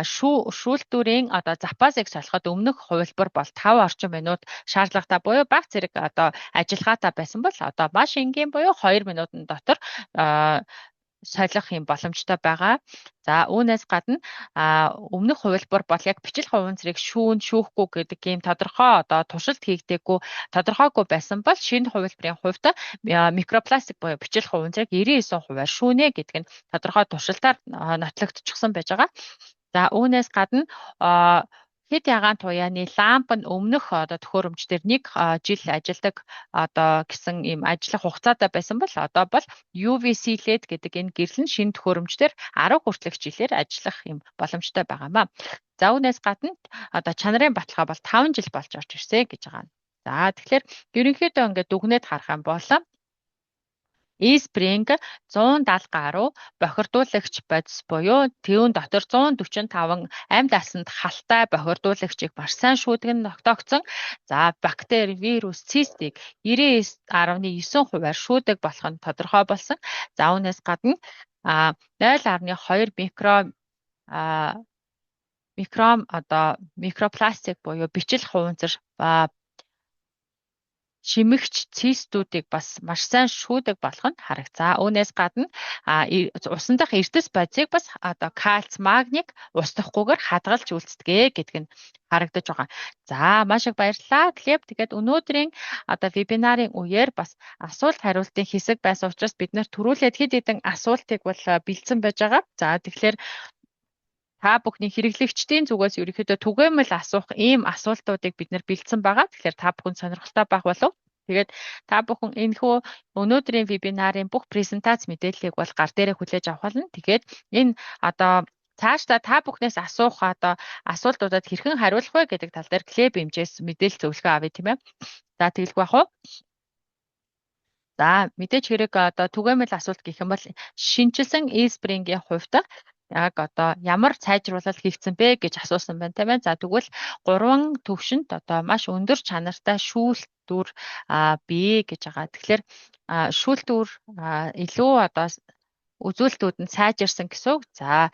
шүүлтүүрийн одоо запасыг солиход өмнөх хувилбар бол 5 орчим минут шаардлагатай буюу бага зэрэг одоо ажиллагаатай байсан бол одоо маш энгийн буюу 2 минутын дотор солих юм боломжтой байгаа. За, үүнээс гадна өмнөх хувилбар бол яг бичил хуванцрыг шүүн шүүхгүй гэдэг ийм тодорхой одоо туршилт хийгдээгүй, тодорхойгүй байсан бол шинэ хувилбарын хувьд микропластик буюу бичил хуванцрыг 99%-аар шүүнэ гэдэг нь тодорхой туршилтаар нотлогдчихсон байж байгаа. За, үүнээс гадна хэд ягаан туяаны ламп нь өмнөх одоо төхөөрөмж дээр нэг жил ажилладаг одоо гэсэн ийм ажиллах хугацаатай байсан бол одоо бол UVC LED гэдэг энэ гэрэл нь шинэ төхөөрөмж дээр 10 хүртэлх жилээр ажиллах юм боломжтой байгаамаа. За, үүнээс гадна одоо чанарын баталгаа бол 5 жил болж орж ирсэн гэж байгаа. За, тэгэхээр ерөнхийдөө ингээд дүгнээд харах юм бол eSpring 170 гаруй бохирдуулагч бодис буюу түүн дотор 145 амьд асанд халтай бохирдуулагчийг маш сайн шүүдэг нь тогтоогдсон. За, бактери, вирус, цистийг 99.9 хувиар шүүдэг болох нь тодорхой болсон. За, үүнээс гадна 0.2 микром одоо микропластик буюу бичил хуванцар шимэгч цистүүдийг бас маш сайн шүүдэг болох нь харагцаа. Үүнээс гадна усан дахь эрдэс бодисыг бас одоо кальц, магник устгахгүйгээр хадгалж үлддэг гэдэг нь харагдаж байгаа. За, маш их баярлалаа. Глеб, тэгээд өнөөдрийн одоо вебинарын үеэр бас асуулт хариултын хэсэг байсан учраас бид нар түрүүлээд хэд хэдэн асуултыг бол бэлдсэн байж байгаа. За, тэгэхээр та бүхний хэрэглэгчдийн зүгээс ерөнхийдөө түгээмэл асуух ийм асуултуудыг бид нар бэлдсэн байгаа. Тэгэхээр та бүхэн сонирхолтой байх болов. Тэгээд та бүхэн энэхүү өнөөдрийн вебинарын бүх презентац мэдээллийг бол гар дээрээ хүлээж авах болно. Тэгээд энэ одоо цаашдаа та бүхнээс асуух одоо асуултуудад хэрхэн хариулах вэ гэдэг тал дээр Глеб эмчээс мэдээлэл зөвлөгөө авъя, тийм ээ. За, тэгэлгүй яах вэ? За, мэдээж хэрэг одоо түгээмэл асуулт гэх юм бол шинэчилсэн eSpring-ийн хувьд яг одоо ямар сайжруулалт хийгдсэн бэ гэж асуусан байна, тийм ээ. За, тэгвэл гурван төвшөнд одоо маш өндөр чанартай шүүлтүүр бий гэж байгаа. Тэгэхээр шүүлтүүр илүү одоо үзүүлэлтүүд нь сайжирсан гэсэн үг. За,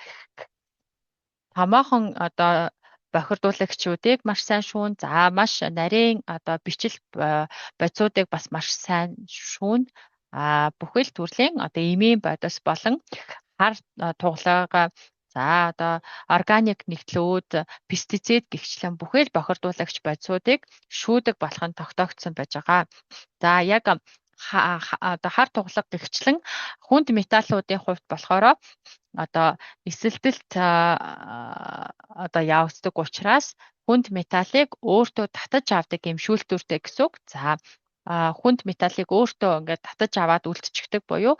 томоохон одоо бохирдуулагчдыг маш сайн шүүн. За, маш нарийн одоо бичил бодисуудыг бас маш сайн шүүн. Бүхэл төрлийн одоо эмийн бодис болон хар туглага, за одоо органик нэгтлүүд, пестицид гэгчлэн бүхэл бохирдуулагч бодисуудыг шүүдэг болох нь тогтоогдсон байж байгаа. За, яг одоо хар туглага гэгчлэн хүнд металлуудын хувьд болохоор одоо эсэлдэлт одоо явагддаг учраас Хүнд металлыг өөртөө татаж авдаг юм шүүлтүүртэй гэсэн үг. За, хүнд металлыг өөртөө ингээд татаж аваад үлдчихдэг буюу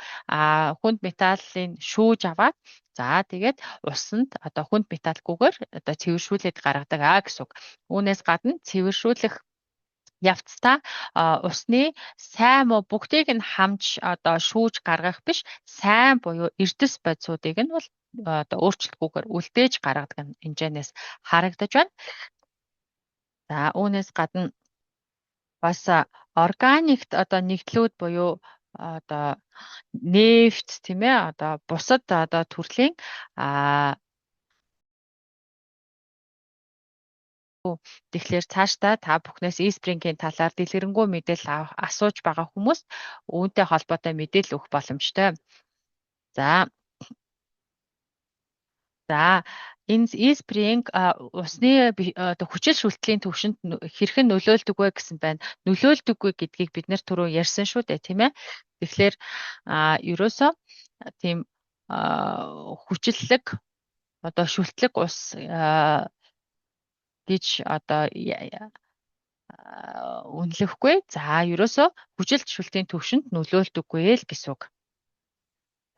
хүнд металлыг шүүж аваад, за, тэгээд усанд одоо хүнд металлгүйгээр одоо цэвэршүүлээд гаргадаг гэсэн үг. Үүнээс гадна цэвэршүүлэх явцдаа усны сайн муу бүгдийг нь хамж одоо шүүж гаргах биш, сайн буюу эрдэс бодисуудыг нь бол одоо өөрчлөлтгүйгээр үлдээж гаргадаг нь хэмжээнээс харагдаж байна. За, үүнээс гадна бас органикт одоо нэгдлүүд буюу одоо нефть, тийм ээ, одоо бусад одоо төрлийн тэгэхээр цаашдаа та бүхнээс eSpring-ийн талаар дэлгэрэнгүй мэдээлэл асууж байгаа хүмүүс үүнтэй холбоотой мэдээлэл өгөх боломжтой. За, энэ eSpring усны одоо хүчил шүлтлийн түвшинд хэрхэн нөлөөлдөг вэ гэсэн байна. Нөлөөлдөггүй гэдгийг бид нэр түрүү ярьсан шүү дээ, тийм ээ. Тэгэхээр ерөөсөө тийм хүчиллэг одоо шүлтлэг ус гэж одоо үнэлэхгүй. За, ерөөсөө хүчилт шүлтийн түвшинд нөлөөлдөггүй л гэсэн үг.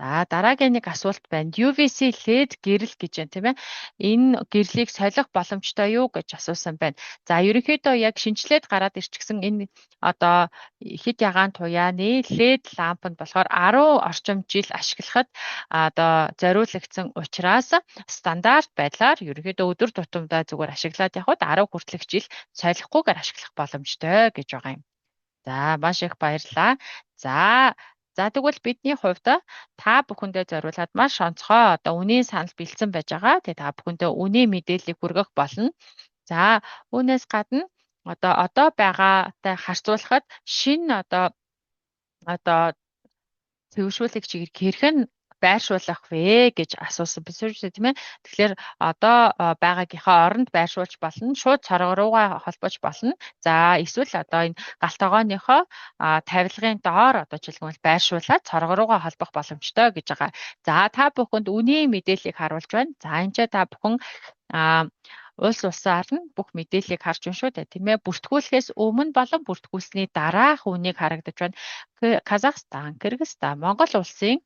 За, дараагийн нэг асуулт байна. UVC LED гэрэл гэж байна, тийм ээ. Энэ гэрлийг солих боломжтой юу гэж асуусан байна. За, ерөнхийдөө яг шинэчлээд гараад ирчихсэн энэ одоо хэд ягаан туяаны LED ламп нь болохоор 10 орчим жил ашиглахад одоо зориулагдсан учраас стандарт байдлаар ерөнхийдөө өдөр тутамдаа зүгээр ашиглаад явхад 10 хүртэлх жил солихгүйгээр ашиглах боломжтой гэж байгаа юм. За, маш их баярлалаа. За, тэгвэл бидний хувьд та бүхэндээ зориулаад маш онцгой одоо үнийн санал бэлдсэн байж байгаа. Тэгээ та бүхэндээ үнийн мэдээллийг хүргэх болно. За, үүнээс гадна одоо байгаатай харьцуулахад шинэ одоо цэвэршүүлэг чигээр хэрхэн байршуулах вэ гэж асуусан биш үү, тийм ээ. Тэгэхээр одоо байгаагийнхаа оронд байршуулж болно, шууд цорго руугаа холбож болно. За, эсвэл одоо энэ галт тогооныхоо тавилгын доор одоо жишээлбэл байршуулаад цорго руугаа холбох боломжтой гэж байгаа. За, та бүхэнд үнийн мэдээллийг харуулж байна. За, энэ ч та бүхэн улс улсаар нь бүх мэдээллийг харж байна шүү дээ, тийм ээ. Бүртгүүлэхээс өмнө болон бүртгүүлсний дараах үнийг харагдаж байна. Казахстан, Кыргызстан, Монгол улсын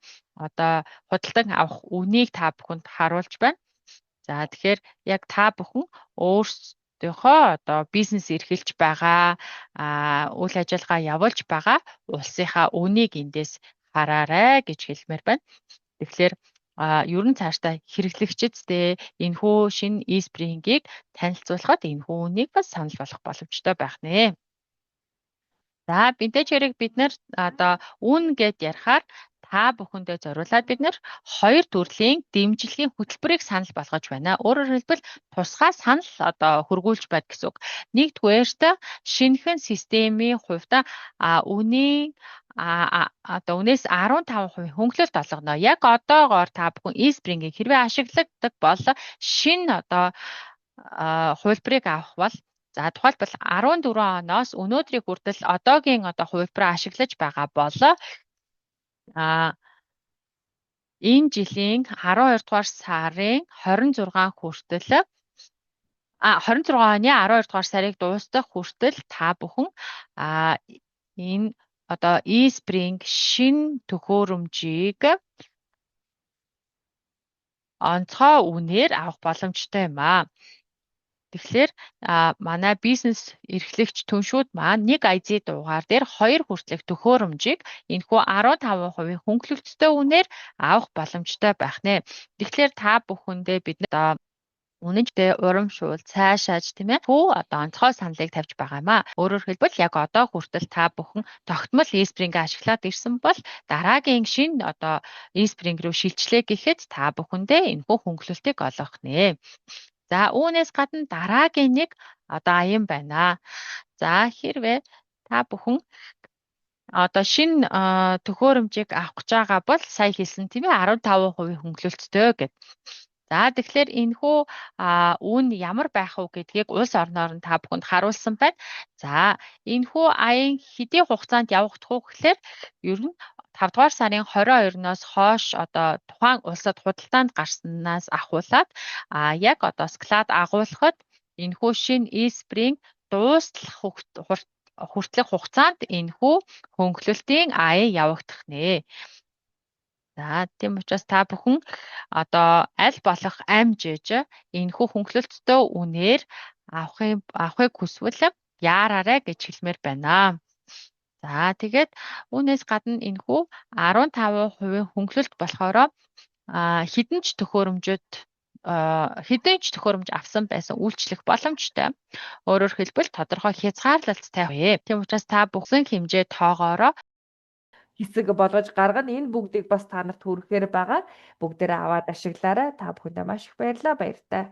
одоо худалдан авах үнийг та бүхэнд харуулж байна. За, тэгэхээр яг та бүхэн өөрсдийнхөө одоо бизнес эрхэлж байгаа, үйл ажиллагаа явуулж байгаа улсынхаа үнийг эндээс хараарай гэж хэлмээр байна. Тэгэхээр ер нь цаашдаа хэрэглэгчидтэй энэхүү шинэ eSpring-ийг танилцуулахад энэхүү үнийг бас санал болгох боломжтой байх нэ. За, мэдээж хэрэг бид нар одоо үн гэд ярихаар та бүхэндээ зориулаад бид нар хоёр төрлийн дэмжлэгийн хөтөлбөрийг санал болгож байна. Өөрөөр хэлбэл, тусгай санал одоо хөргүүлж байд гэсэн үг. Нэгдүгээрт, шинэхэн системийн хувьд үнийн одоо үнээс 15% хөнгөлөлт олгоно. Яг одоогоор та бүхэн eSpring-ийг хэрвээ ашигладаг бол шинэ одоо хувилбарыг авах бол, за, тухайлбал 14 оноос өнөөдрийг хүртэл одоогийн одоо хувилбараа ашиглаж байгаа бол энэ жилийн 12 дугаар сарын 26 хүртэл, 26 оны 12 дугаар сарыг дуустгах хүртэл та бүхэн энэ одоо eSpring шинэ төхөөрөмжийг онцгой үнээр авах боломжтой юм аа. Тэгэхээр манай бизнес эрхлэгч түншүүд маань нэг IZ дугаар дээр хоёр хүртэлх төхөөрөмжийг энэхүү 15% хөнгөлөлттэй үнээр авах боломжтой байх нэ. Тэгэхээр та бүхэндээ бид одоо үнэнчтэй урамшуул цаашааж, тийм ээ, хүү одоо онцгой саналыг тавьж байгаа юм аа. Өөрөөр хэлбэл, яг одоо хүртэл та бүхэн тогтмол eSpring ашиглаад ирсэн бол дараагийн шинэ одоо eSpring рүү шилжлээ гэхэд та бүхэндээ энэхүү хөнгөлөлтийг олгох нэ. За, үүнээс гадна дараагийн нэг одоо аян байна. За, хэрвээ та бүхэн одоо шинэ төхөөрөмжийг авах гэж байгаа бол сая хэлсэн, тийм ээ, 15% хөнгөлөлттэй гэд. За, тэгэхээр энэхүү үн ямар байх вэ гэдгийг улс орноор нь та бүхэнд харуулсан байна. За, энэхүү аян хэдийн хугацаанд явагдах уу гэхлээр ер нь 5 дугаар сарын 22-ноос хойш одоо тухайн улсад худалдаанд гарснаас ахуулаад яг одоо склад агуулхад Энэхүү шинэ eSpring дуустал хүртэлх хугацаанд энэхүү хөнгөлөлтийн аян явагдах нэ. За, тийм учраас та бүхэн одоо аль болох амжиж энэхүү хөнгөлөлттэй үнээр авахыг хүсвэл яараарай гэж хэлмээр байна. За, тэгээд үүнээс гадна энэхүү 15% хөнгөлөлт болохоор хэдэн ч төхөөрөмж авсан байсан үйлчлэх боломжтой. Өөрөөр хэлбэл, тодорхой хязгаарлалттай. Тийм учраас та бүхэн хэмжээ тоогоороо хэсэг болгож гаргана. Энэ бүгдийг бас та нарт хүргэхээр байгаа. Бүгдээрээ аваад ашиглаарай. Та бүхэндээ маш их баярлалаа. Баяртай.